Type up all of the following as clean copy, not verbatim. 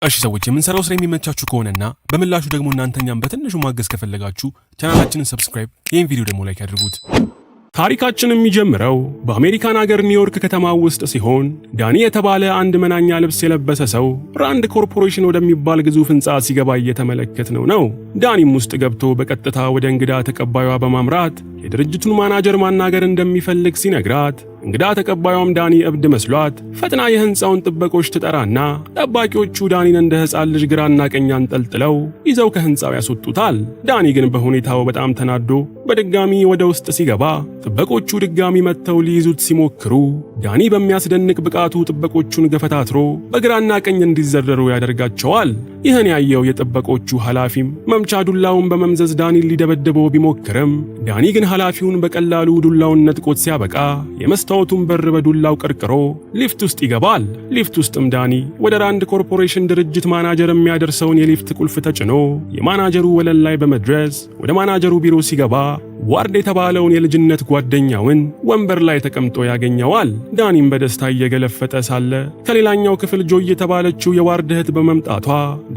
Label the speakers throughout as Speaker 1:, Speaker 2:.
Speaker 1: እሺ ሰዎች፣ የምንሰራው ስራ የሚመቻችሁ ከሆነና በምላሹ ደግሞ እናንተ እኛን በትንሹ ማገዝ ከፈለጋችሁ ቻናላችንን subscribe፣ ይህን ቪዲዮ ደግሞ like ያድርጉት። ታሪካችን የሚጀምረው በአሜሪካን አገር ኒውዮርክ ከተማ ውስጥ ሲሆን ዳኒ የተባለ አንድ መናኛ ልብስ የለበሰ ሰው ራንድ ኮርፖሬሽን ወደሚባል ግዙፍ ሕንፃ ሲገባ እየተመለከትነው ነው። ዳኒም ውስጥ ገብቶ በቀጥታ ወደ እንግዳ ተቀባዩዋ በማምራት የድርጅቱን ማናጀር ማናገር እንደሚፈልግ ሲነግራት፣ እንግዳ ተቀባዩም ዳኒ እብድ መስሏት ፈጥና የሕንፃውን ጥበቆች ትጠራና ጠባቂዎቹ ዳኒን እንደ ሕፃን ልጅ ግራና ቀኝ አንጠልጥለው ይዘው ከሕንፃው ያስወጡታል። ዳኒ ግን በሁኔታው በጣም ተናዶ በድጋሚ ወደ ውስጥ ሲገባ ጥበቆቹ ድጋሚ መጥተው ሊይዙት ሲሞክሩ ዳኒ በሚያስደንቅ ብቃቱ ጥበቆቹን ገፈታትሮ በግራና ቀኝ እንዲዘረሩ ያደርጋቸዋል። ይህን ያየው የጥበቆቹ ኃላፊም መምቻ ዱላውን በመምዘዝ ዳኒን ሊደበድበው ቢሞክርም ዳኒ ግን ኃላፊውን በቀላሉ ዱላውን ነጥቆት ሲያበቃ የመስታወቱን በር በዱላው ቀርቅሮ ሊፍት ውስጥ ይገባል። ሊፍት ውስጥም ዳኒ ወደ ራንድ ኮርፖሬሽን ድርጅት ማናጀር የሚያደርሰውን የሊፍት ቁልፍ ተጭኖ የማናጀሩ ወለል ላይ በመድረስ ወደ ማናጀሩ ቢሮ ሲገባ ዋርድ የተባለውን የልጅነት ጓደኛውን ወንበር ላይ ተቀምጦ ያገኘዋል። ዳኒም በደስታ እየገለፈጠ ሳለ ከሌላኛው ክፍል ጆይ የተባለችው የዋርድ እህት በመምጣቷ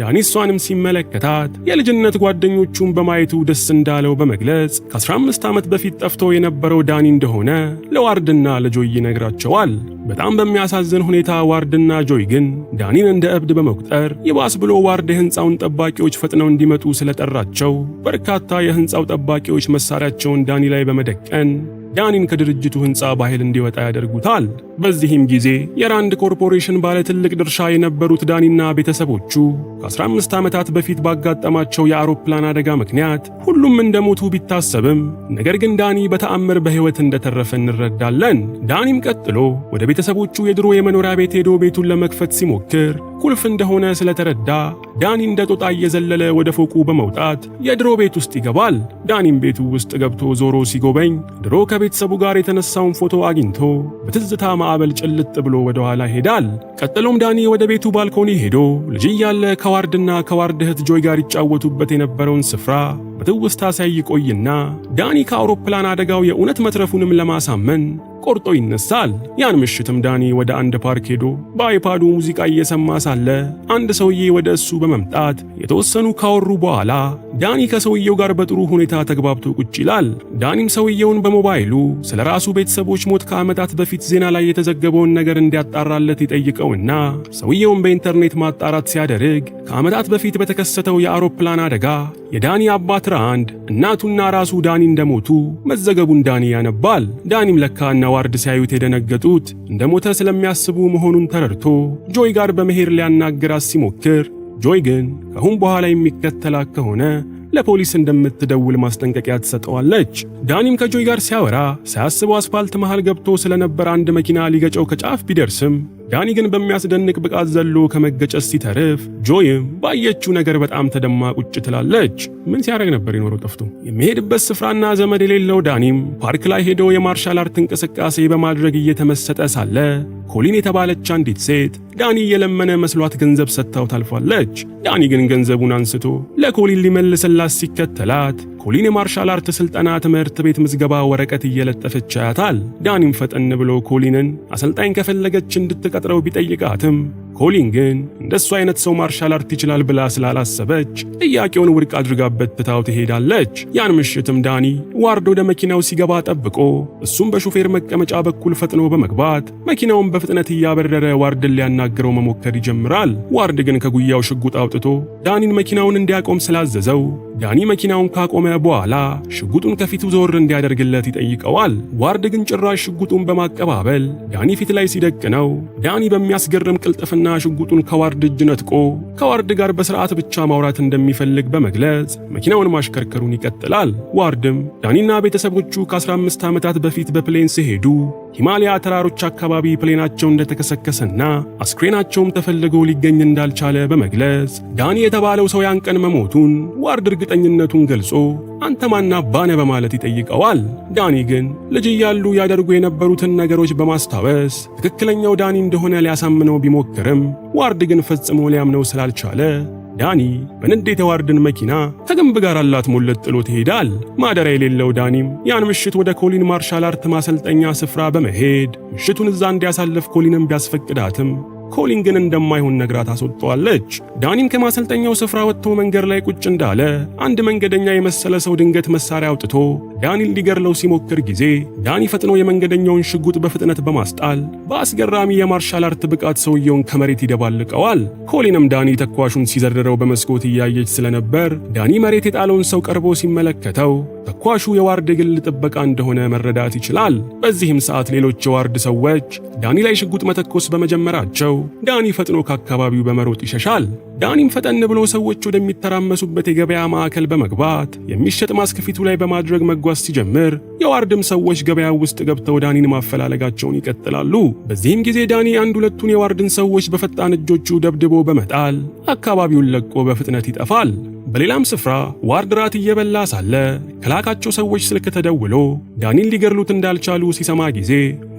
Speaker 1: ዳኒ እሷንም ሲመለከታት የልጅነት ጓደኞቹን በማየቱ ደስ እንዳለው በመግለጽ ከ15 ዓመት በፊት ጠፍቶ የነበረው ዳኒ እንደሆነ ለዋርድና ለጆይ ይነግራቸዋል። በጣም በሚያሳዝን ሁኔታ ዋርድና ጆይ ግን ዳኒን እንደ እብድ በመቁጠር ይባስ ብሎ ዋርድ የሕንፃውን ጠባቂዎች ፈጥነው እንዲመጡ ስለጠራቸው በርካታ የሕንፃው ጠባቂዎች መሳሪያቸውን ዳኒ ላይ በመደቀን ዳኒን ከድርጅቱ ሕንፃ በኃይል እንዲወጣ ያደርጉታል። በዚህም ጊዜ የራንድ ኮርፖሬሽን ባለ ትልቅ ድርሻ የነበሩት ዳኒና ቤተሰቦቹ ከ15 ዓመታት በፊት ባጋጠማቸው የአውሮፕላን አደጋ ምክንያት ሁሉም እንደሞቱ ቢታሰብም ነገር ግን ዳኒ በተአምር በሕይወት እንደተረፈ እንረዳለን። ዳኒም ቀጥሎ ወደ ቤተሰቦቹ የድሮ የመኖሪያ ቤት ሄዶ ቤቱን ለመክፈት ሲሞክር ቁልፍ እንደሆነ ስለተረዳ ዳኒ እንደ ጦጣ እየዘለለ ወደ ፎቁ በመውጣት የድሮ ቤት ውስጥ ይገባል። ዳኒም ቤቱ ውስጥ ገብቶ ዞሮ ሲጎበኝ ድሮ ከቤተሰቡ ጋር የተነሳውን ፎቶ አግኝቶ በትዝታ ማዕበል ጭልጥ ብሎ ወደ ኋላ ይሄዳል። ቀጥሎም ዳኒ ወደ ቤቱ balcony ሄዶ ልጅ እያለ ከዋርድና ከዋርድ እህት ጆይ ጋር ይጫወቱበት የነበረውን ስፍራ በትውስታ ሲያይ ይቆይና ዳኒ ከአውሮፕላን አደጋው የእውነት መትረፉንም ለማሳመን ቆርጦ ይነሳል። ያን ምሽትም ዳኒ ወደ አንድ ፓርክ ሄዶ በ iPad ኡ ሙዚቃ እየሰማ ሳለ አንድ ሰውዬ ወደ እሱ በመምጣት የተወሰኑ ካወሩ በኋላ ዳኒ ከሰውየው ጋር በጥሩ ሁኔታ ተግባብቶ ቁጭ ይላል። ዳኒም ሰውየውን በሞባይሉ ስለ ራሱ ቤተሰቦች ሞት ከዓመታት በፊት ዜና ላይ የተዘገበውን ነገር እንዲያጣራለት ይጠይቀውና ሰውየውን በኢንተርኔት ማጣራት ሲያደርግ ከዓመታት በፊት በተከሰተው የአውሮፕላን አደጋ የዳኒ አባት ራንድ፣ እናቱና ራሱ ዳኒ እንደሞቱ መዘገቡን ዳኒ ያነባል። ዳኒም ለካ እነ ዋርድ ሲያዩት የደነገጡት እንደሞተ ስለሚያስቡ መሆኑን ተረድቶ ጆይ ጋር በመሄድ ሊያናግራት ሲሞክር ጆይ ግን ከአሁን በኋላ የሚከተላት ከሆነ ለፖሊስ እንደምትደውል ማስጠንቀቂያ ትሰጠዋለች። ዳኒም ከጆይ ጋር ሲያወራ ሳያስበው አስፋልት መሃል ገብቶ ስለነበር አንድ መኪና ሊገጨው ከጫፍ ቢደርስም ዳኒ ግን በሚያስደንቅ ብቃት ዘሎ ከመገጨት ሲተርፍ ጆይም ባየችው ነገር በጣም ተደማ ቁጭ ትላለች። ምን ሲያደርግ ነበር የኖረው ጠፍቶ? የሚሄድበት ስፍራና ዘመድ የሌለው ዳኒም ፓርክ ላይ ሄዶ የ martial art እንቅስቃሴ በማድረግ እየተመሰጠ ሳለ ኮሊን የተባለች አንዲት ሴት ዳኒ እየለመነ መስሏት ገንዘብ ሰጥታው ታልፋለች። ዳኒ ግን ገንዘቡን አንስቶ ለኮሊን ሊመልስላት ሲከተላት ኮሊን የ martial art ስልጠና ትምህርት ቤት ምዝገባ ወረቀት እየለጠፈች ያያታል። ዳኒም ፈጠን ብሎ ኮሊንን አሰልጣኝ ከፈለገች እንድትቀጥረው ቢጠይቃትም ኮሊን ግን እንደሱ አይነት ሰው martial art ይችላል ብላ ስላላሰበች ጥያቄውን ውድቅ አድርጋበት ትታው ትሄዳለች። ያን ምሽትም ዳኒ ዋርድ ወደ መኪናው ሲገባ ጠብቆ እሱም በሹፌር መቀመጫ በኩል ፈጥኖ በመግባት መኪናውን በፍጥነት እያበረረ ዋርድን ሊያናግረው መሞከር ይጀምራል። ዋርድ ግን ከጉያው ሽጉጥ አውጥቶ ዳኒን መኪናውን እንዲያቆም ስላዘዘው ዳኒ መኪናውን ካቆመ በኋላ ሽጉጡን ከፊቱ ዞር እንዲያደርግለት ይጠይቀዋል። ዋርድ ግን ጭራሽ ሽጉጡን በማቀባበል ዳኒ ፊት ላይ ሲደቅነው ዳኒ በሚያስገርም ቅልጥፍና ሽጉጡን ከዋርድ እጅ ነጥቆ ከዋርድ ጋር በስርዓት ብቻ ማውራት እንደሚፈልግ በመግለጽ መኪናውን ማሽከርከሩን ይቀጥላል። ዋርድም ዳኒና ቤተሰቦቹ ከ15 ዓመታት በፊት በ plane ሲሄዱ ሂማሊያ ተራሮች አካባቢ plane ኣቸው እንደተከሰከሰና አስክሬናቸውም ተፈልጎ ሊገኝ እንዳልቻለ በመግለጽ ዳኒ የተባለው ሰው ያን ቀን መሞቱን ዋርድ እርግጠኝነቱን ገልጾ አንተ ማን አባህ ነህ በማለት ይጠይቀዋል። ዳኒ ግን ልጅ እያሉ ያደርጉ የነበሩትን ነገሮች በማስታወስ ትክክለኛው ዳኒ እንደሆነ ሊያሳምነው ቢሞክርም ዋርድ ግን ፈጽሞ ሊያምነው ስላልቻለ ዳኒ በንዴት የዋርድን መኪና ከግንብ ጋር አላትሞለት ጥሎት ይሄዳል። ማደሪያ የሌለው ዳኒም ያን ምሽት ወደ ኮሊን martial art ማሰልጠኛ ስፍራ በመሄድ ምሽቱን እዛ እንዲያሳልፍ ኮሊንም ቢያስፈቅዳትም ኮሊን ግን እንደማይሆን ነግራ ታስወጣዋለች። ዳኒም ከማሰልጠኛው ስፍራ ወጥቶ መንገድ ላይ ቁጭ እንዳለ አንድ መንገደኛ የመሰለ ሰው ድንገት መሳሪያ አውጥቶ ዳኒን ሊገድለው ሲሞክር ጊዜ ዳኒ ፈጥኖ የመንገደኛውን ሽጉጥ በፍጥነት በማስጣል በአስገራሚ የ martial art ብቃት ሰውየውን ከመሬት ይደባልቀዋል። ኮሊንም ዳኒ ተኳሹን ሲዘርረው በመስኮት እያየች ስለነበር ዳኒ መሬት የጣለውን ሰው ቀርቦ ሲመለከተው ተኳሹ የዋርድ የግል ጥበቃ እንደሆነ መረዳት ይችላል። በዚህም ሰዓት ሌሎች የዋርድ ሰዎች ዳኒ ላይ ሽጉጥ መተኮስ በመጀመራቸው ዳኒ ፈጥኖ ከአካባቢው በመሮጥ ይሸሻል። ዳኒም ፈጠን ብሎ ሰዎች ወደሚተራመሱበት የገበያ ማዕከል በመግባት የሚሸጥ ማስክ ፊቱ ላይ በማድረግ መጓዝ ሲጀምር የዋርድም ሰዎች ገበያው ውስጥ ገብተው ዳኒን ማፈላለጋቸውን ይቀጥላሉ። በዚህም ጊዜ ዳኒ አንድ ሁለቱን የዋርድን ሰዎች በፈጣን እጆቹ ደብድቦ በመጣል አካባቢውን ለቆ በፍጥነት ይጠፋል። በሌላም ስፍራ ዋርድ ራት እየበላ ሳለ ከላካቸው ሰዎች ስልክ ተደውሎ ዳኒን ሊገድሉት እንዳልቻሉ ሲሰማ ጊዜ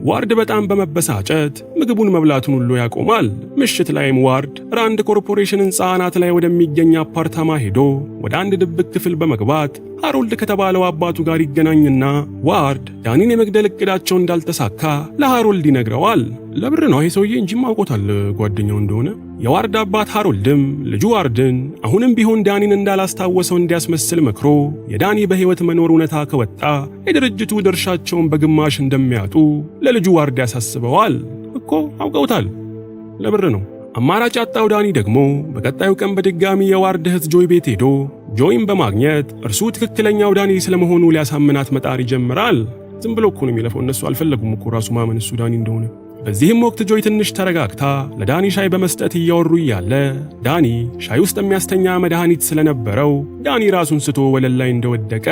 Speaker 1: ዋርድ በጣም በመበሳጨት ምግቡን መብላቱን ሁሉ ያቆማል። ምሽት ላይም ዋርድ ራንድ ኮርፖሬሽን ሕንፃ አናት ላይ ወደሚገኝ አፓርታማ ሄዶ ወደ አንድ ድብቅ ክፍል በመግባት ሃሮልድ ከተባለው አባቱ ጋር ይገናኝና ዋርድ ዳኒን የመግደል እቅዳቸው እንዳልተሳካ ለሃሮልድ ይነግረዋል። ለብር ነው ይሄ ሰውዬ እንጂም አውቆታል ጓደኛው እንደሆነ። የዋርድ አባት ሃሮልድም ልጁ ዋርድን አሁንም ቢሆን ዳኒን እንዳላስታወሰው እንዲያስመስል መክሮ የዳኒ በሕይወት መኖር እውነታ ከወጣ የድርጅቱ ድርሻቸውን በግማሽ እንደሚያጡ ለልጁ ዋርድ ያሳስበዋል። እኮ አውቀውታል፣ ለብር ነው። አማራጭ ያጣው ዳኒ ደግሞ በቀጣዩ ቀን በድጋሚ የዋርድ እህት ጆይ ቤት ሄዶ ጆይን በማግኘት እርሱ ትክክለኛው ዳኒ ስለመሆኑ ሊያሳምናት መጣር ይጀምራል። ዝም ብሎ እኮ ነው የሚለፈው። እነሱ አልፈለጉም እኮ ራሱ ማመን እሱ ዳኒ እንደሆነ። በዚህም ወቅት ጆይ ትንሽ ተረጋግታ ለዳኒ ሻይ በመስጠት እያወሩ እያለ ዳኒ ሻይ ውስጥ የሚያስተኛ መድኃኒት ስለነበረው ዳኒ ራሱን ስቶ ወለል ላይ እንደወደቀ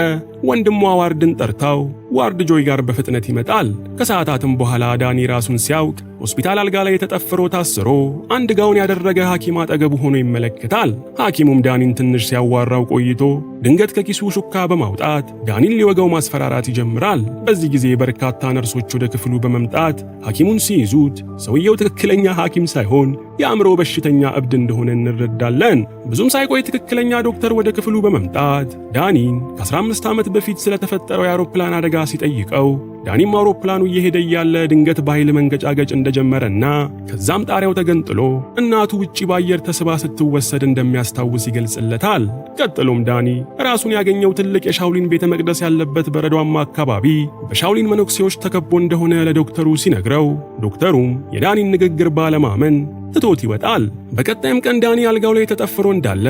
Speaker 1: ወንድሟ ዋርድን ጠርታው ዋርድ ጆይ ጋር በፍጥነት ይመጣል። ከሰዓታትም በኋላ ዳኒ ራሱን ሲያውቅ ሆስፒታል አልጋ ላይ ተጠፍሮ ታስሮ አንድ ጋውን ያደረገ ሐኪም አጠገቡ ሆኖ ይመለከታል። ሐኪሙም ዳኒን ትንሽ ሲያዋራው ቆይቶ ድንገት ከኪሱ ሹካ በማውጣት ዳኒን ሊወጋው ማስፈራራት ይጀምራል። በዚህ ጊዜ በርካታ ነርሶች ወደ ክፍሉ በመምጣት ሐኪሙን ሲይዙት ሰውየው ትክክለኛ ሐኪም ሳይሆን የአእምሮ በሽተኛ እብድ እንደሆነ እንረዳለን። ብዙም ሳይቆይ ትክክለኛ ዶክተር ወደ ክፍሉ በመምጣት ዳኒን ከ15 ዓመት በፊት ስለተፈጠረው የአውሮፕላን አደጋ ሲጠይቀው ዳኒም አውሮፕላኑ እየሄደ እያለ ድንገት በኃይል መንገጫገጭ እንደጀመረና ከዛም ጣሪያው ተገንጥሎ እናቱ ውጪ በአየር ተስባ ስትወሰድ እንደሚያስታውስ ይገልጽለታል። ቀጥሎም ዳኒ ራሱን ያገኘው ትልቅ የሻውሊን ቤተ መቅደስ ያለበት በረዷማ አካባቢ በሻውሊን መነኩሴዎች ተከቦ እንደሆነ ለዶክተሩ ሲነግረው ዶክተሩም የዳኒን ንግግር ባለማመን ትቶት ይወጣል። በቀጣይም ቀን ዳኒ አልጋው ላይ ተጠፍሮ እንዳለ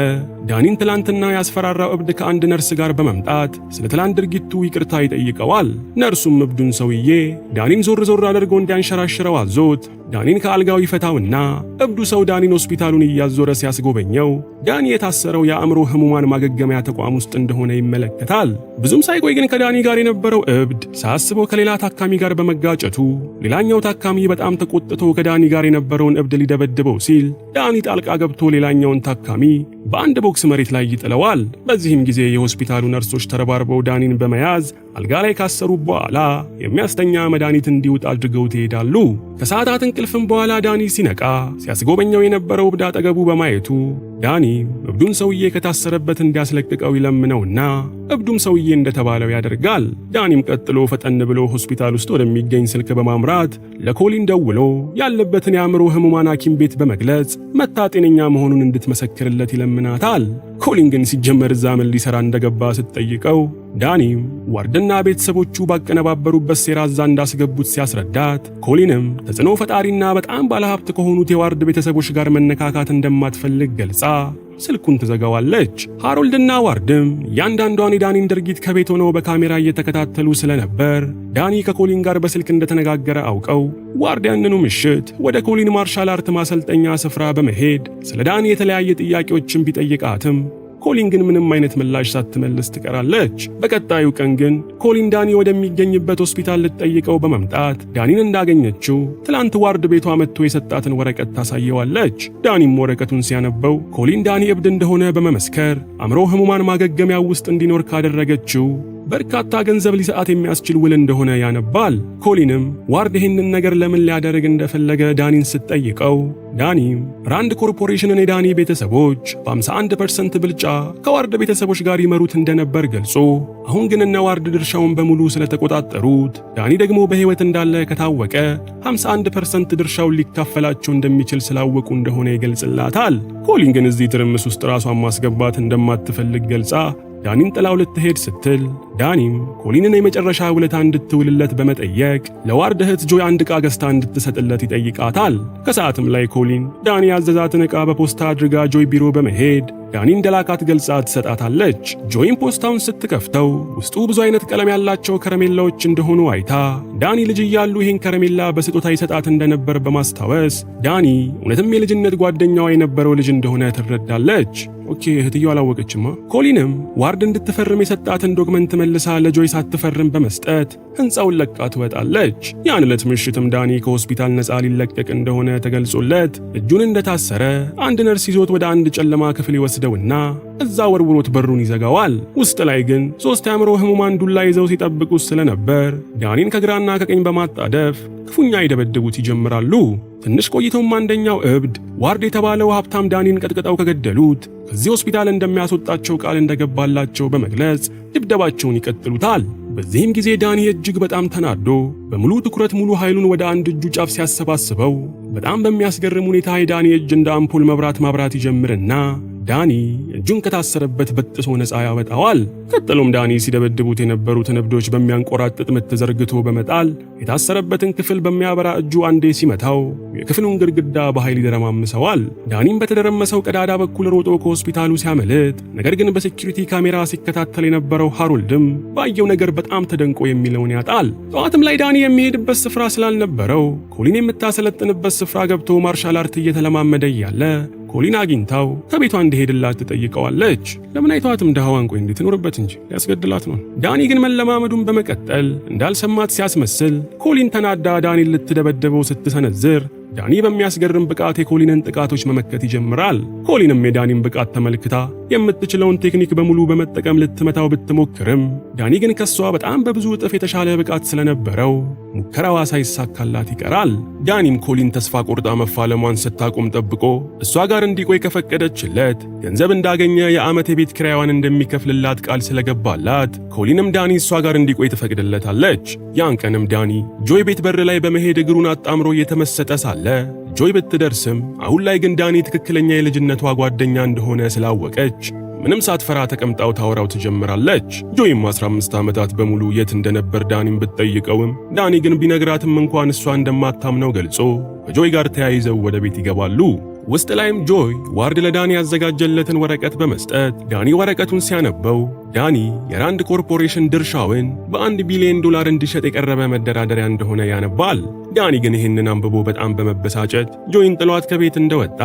Speaker 1: ዳኒን ትላንትና ያስፈራራው እብድ ከአንድ ነርስ ጋር በመምጣት ስለ ትላንት ድርጊቱ ይቅርታ ይጠይቀዋል። ነርሱም እብዱን ሰውዬ ዳኒን ዞር ዞር አድርጎ እንዲያንሸራሽረው አዞት ዳኒን ከአልጋው ይፈታውና እብዱ ሰው ዳኒን ሆስፒታሉን እያዞረ ሲያስጎበኘው ዳኒ የታሰረው የአእምሮ ህሙማን ማገገሚያ ተቋም ውስጥ እንደሆነ ይመለከታል። ብዙም ሳይቆይ ግን ከዳኒ ጋር የነበረው እብድ ሳያስበው ከሌላ ታካሚ ጋር በመጋጨቱ ሌላኛው ታካሚ በጣም ተቆጥቶ ከዳኒ ጋር የነበረውን እብድ ሊደበድበው ሲል ዳኒ ጣልቃ ገብቶ ሌላኛውን ታካሚ በአንድ ቦክስ መሬት ላይ ይጥለዋል። በዚህም ጊዜ የሆስፒታሉ ነርሶች ተረባርበው ዳኒን በመያዝ አልጋ ላይ ካሰሩ በኋላ የሚያስተኛ መድኃኒት እንዲውጥ አድርገው ይሄዳሉ። ከሰዓታት እንቅልፍም በኋላ ዳኒ ሲነቃ ሲያስጎበኘው የነበረው እብድ አጠገቡ በማየቱ ዳኒ እብዱን ሰውዬ ከታሰረበት እንዲያስለቅቀው ይለምነውና እብዱም ሰውዬ እንደተባለው ያደርጋል። ዳኒም ቀጥሎ ፈጠን ብሎ ሆስፒታል ውስጥ ወደሚገኝ ስልክ በማምራት ለኮሊን ደውሎ ያለበትን የአእምሮ ህሙማን ሐኪም ቤት በመግለጽ መታ ጤነኛ መሆኑን እንድትመሰክርለት ይለምናታል። ኮሊን ግን ሲጀመር እዛ ምን ሊሰራ እንደገባ ስትጠይቀው ዳኒም ዋርድና ቤተሰቦቹ ባቀነባበሩበት ሴራ እዛ እንዳስገቡት ሲያስረዳት ኮሊንም ተጽዕኖ ፈጣሪና በጣም ባለሀብት ከሆኑት የዋርድ ቤተሰቦች ጋር መነካካት እንደማትፈልግ ገልጻ ስልኩን ትዘጋዋለች። ሃሮልድና ዋርድም እያንዳንዷን የዳኒን ድርጊት ከቤት ሆነው በካሜራ እየተከታተሉ ስለነበር ዳኒ ከኮሊን ጋር በስልክ እንደተነጋገረ አውቀው ዋርድ ያንኑ ምሽት ወደ ኮሊን martial art ማሰልጠኛ ስፍራ በመሄድ ስለ ዳኒ የተለያየ ጥያቄዎችን ቢጠይቃትም ኮሊን ግን ምንም አይነት ምላሽ ሳትመልስ ትቀራለች። በቀጣዩ ቀን ግን ኮሊን ዳኒ ወደሚገኝበት ሆስፒታል ልትጠይቀው በመምጣት ዳኒን እንዳገኘችው ትላንት ዋርድ ቤቷ መጥቶ የሰጣትን ወረቀት ታሳየዋለች። ዳኒም ወረቀቱን ሲያነበው ኮሊን ዳኒ እብድ እንደሆነ በመመስከር አእምሮ ህሙማን ማገገሚያ ውስጥ እንዲኖር ካደረገችው በርካታ ገንዘብ ሊሰጣት የሚያስችል ውል እንደሆነ ያነባል። ኮሊንም ዋርድ ይህንን ነገር ለምን ሊያደርግ እንደፈለገ ዳኒን ስትጠይቀው፣ ዳኒም ራንድ ኮርፖሬሽንን የዳኒ ቤተሰቦች በ51% ብልጫ ከዋርድ ቤተሰቦች ጋር ይመሩት እንደነበር ገልጾ፣ አሁን ግን እነ ዋርድ ድርሻውን በሙሉ ስለተቆጣጠሩት፣ ዳኒ ደግሞ በሕይወት እንዳለ ከታወቀ 51% ድርሻውን ሊካፈላቸው እንደሚችል ስላወቁ እንደሆነ ይገልጽላታል። ኮሊን ግን እዚህ ትርምስ ውስጥ ራሷን ማስገባት እንደማትፈልግ ገልጻ ዳኒን ጥላው ልትሄድ ስትል፣ ዳኒም ኮሊንን የመጨረሻ ውለታ እንድትውልለት በመጠየቅ ለዋርድ እህት ጆይ አንድ ዕቃ ገዝታ እንድትሰጥለት ይጠይቃታል። ከሰዓትም ላይ ኮሊን ዳኒ ያዘዛትን ዕቃ በፖስታ አድርጋ ጆይ ቢሮ በመሄድ ዳኒ እንደላካት ገልጻ ትሰጣታለች። ጆይም ፖስታውን ስትከፍተው ውስጡ ብዙ አይነት ቀለም ያላቸው ከረሜላዎች እንደሆኑ አይታ፣ ዳኒ ልጅ እያሉ ይህን ከረሜላ በስጦታ ይሰጣት እንደነበር በማስታወስ ዳኒ እውነትም የልጅነት ጓደኛዋ የነበረው ልጅ እንደሆነ ትረዳለች። Okay፣ እህትየው አላወቀችማ። ኮሊንም ዋርድ እንድትፈርም የሰጣትን document መልሳ ለጆይ ሳትፈርም በመስጠት ሕንፃውን ለቃ ትወጣለች። ያን ዕለት ምሽትም ዳኒ ከሆስፒታል ነፃ ሊለቀቅ እንደሆነ ተገልጾለት እጁን እንደታሰረ አንድ ነርስ ይዞት ወደ አንድ ጨለማ ክፍል ይወስደውና እዛ ወርውሮት በሩን ይዘጋዋል። ውስጥ ላይ ግን ሶስት የአእምሮ ህሙማን ዱላ ይዘው ሲጠብቁት ስለነበር ዳኒን ከግራና ከቀኝ በማጣደፍ ክፉኛ ይደበድቡት ይጀምራሉ። ትንሽ ቆይተውም አንደኛው እብድ ዋርድ የተባለው ሀብታም ዳኒን ቀጥቅጠው ከገደሉት ከዚህ ሆስፒታል እንደሚያስወጣቸው ቃል እንደገባላቸው በመግለጽ ድብደባቸውን ይቀጥሉታል። በዚህም ጊዜ ዳኒ እጅግ በጣም ተናዶ በሙሉ ትኩረት ሙሉ ኃይሉን ወደ አንድ እጁ ጫፍ ሲያሰባስበው፣ በጣም በሚያስገርም ሁኔታ የዳኒ እጅ እንደ አምፖል መብራት ማብራት ይጀምርና ዳኒ እጁን ከታሰረበት በጥሶ ነፃ ያወጣዋል። ቀጥሎም ዳኒ ሲደበድቡት የነበሩትን እብዶች በሚያንቆራጥጥ ምት ዘርግቶ በመጣል የታሰረበትን ክፍል በሚያበራ እጁ አንዴ ሲመታው የክፍሉን ግድግዳ በኃይል ይደረማምሰዋል። ዳኒም በተደረመሰው ቀዳዳ በኩል ሮጦ ከሆስፒታሉ ሲያመልጥ፣ ነገር ግን በ security ካሜራ ሲከታተል የነበረው ሃሮልድም ባየው ነገር በጣም ተደንቆ የሚለውን ያጣል። ጠዋትም ላይ ዳኒ የሚሄድበት ስፍራ ስላልነበረው ኮሊን የምታሰለጥንበት ስፍራ ገብቶ martial art እየተለማመደ እያለ ኮሊን አግኝታው ከቤቷ እንዲሄድላት ትጠይቀዋለች። ለምን አይተዋትም? ድሃዋን፣ ቆይ እንዴ ትኖርበት እንጂ ሊያስገድላት ነው። ዳኒ ግን መለማመዱን በመቀጠል እንዳልሰማት ሲያስመስል፣ ኮሊን ተናዳ ዳኒን ልትደበደበው ስትሰነዝር ዳኒ በሚያስገርም ብቃት የኮሊንን ጥቃቶች መመከት ይጀምራል። ኮሊንም የዳኒን ብቃት ተመልክታ የምትችለውን ቴክኒክ በሙሉ በመጠቀም ልትመታው ብትሞክርም፣ ዳኒ ግን ከሷ በጣም በብዙ እጥፍ የተሻለ ብቃት ስለነበረው ሙከራዋ ሳይሳካላት ይቀራል። ዳኒም ኮሊን ተስፋ ቆርጣ መፋለሟን ስታቆም ጠብቆ እሷ ጋር እንዲቆይ ከፈቀደችለት ገንዘብ እንዳገኘ የዓመት የቤት ኪራይዋን እንደሚከፍልላት ቃል ስለገባላት፣ ኮሊንም ዳኒ እሷ ጋር እንዲቆይ ትፈቅድለታለች። ያን ቀንም ዳኒ ጆይ ቤት በር ላይ በመሄድ እግሩን አጣምሮ እየተመሰጠ ሳለ ጆይ ብትደርስም፣ አሁን ላይ ግን ዳኒ ትክክለኛ የልጅነቷ ጓደኛ እንደሆነ ስላወቀች ምንም ሳትፈራ ተቀምጣው ታወራው ትጀምራለች። ጆይም 15 ዓመታት በሙሉ የት እንደነበር ዳኒን ብትጠይቀውም፣ ዳኒ ግን ቢነግራትም እንኳን እሷ እንደማታምነው ገልጾ ከጆይ ጋር ተያይዘው ወደ ቤት ይገባሉ። ውስጥ ላይም ጆይ ዋርድ ለዳኒ ያዘጋጀለትን ወረቀት በመስጠት ዳኒ ወረቀቱን ሲያነበው ዳኒ የራንድ ኮርፖሬሽን ድርሻውን በ1 ቢሊዮን ዶላር እንዲሸጥ የቀረበ መደራደሪያ እንደሆነ ያነባል። ዳኒ ግን ይህንን አንብቦ በጣም በመበሳጨት ጆይን ጥሏት ከቤት እንደወጣ፣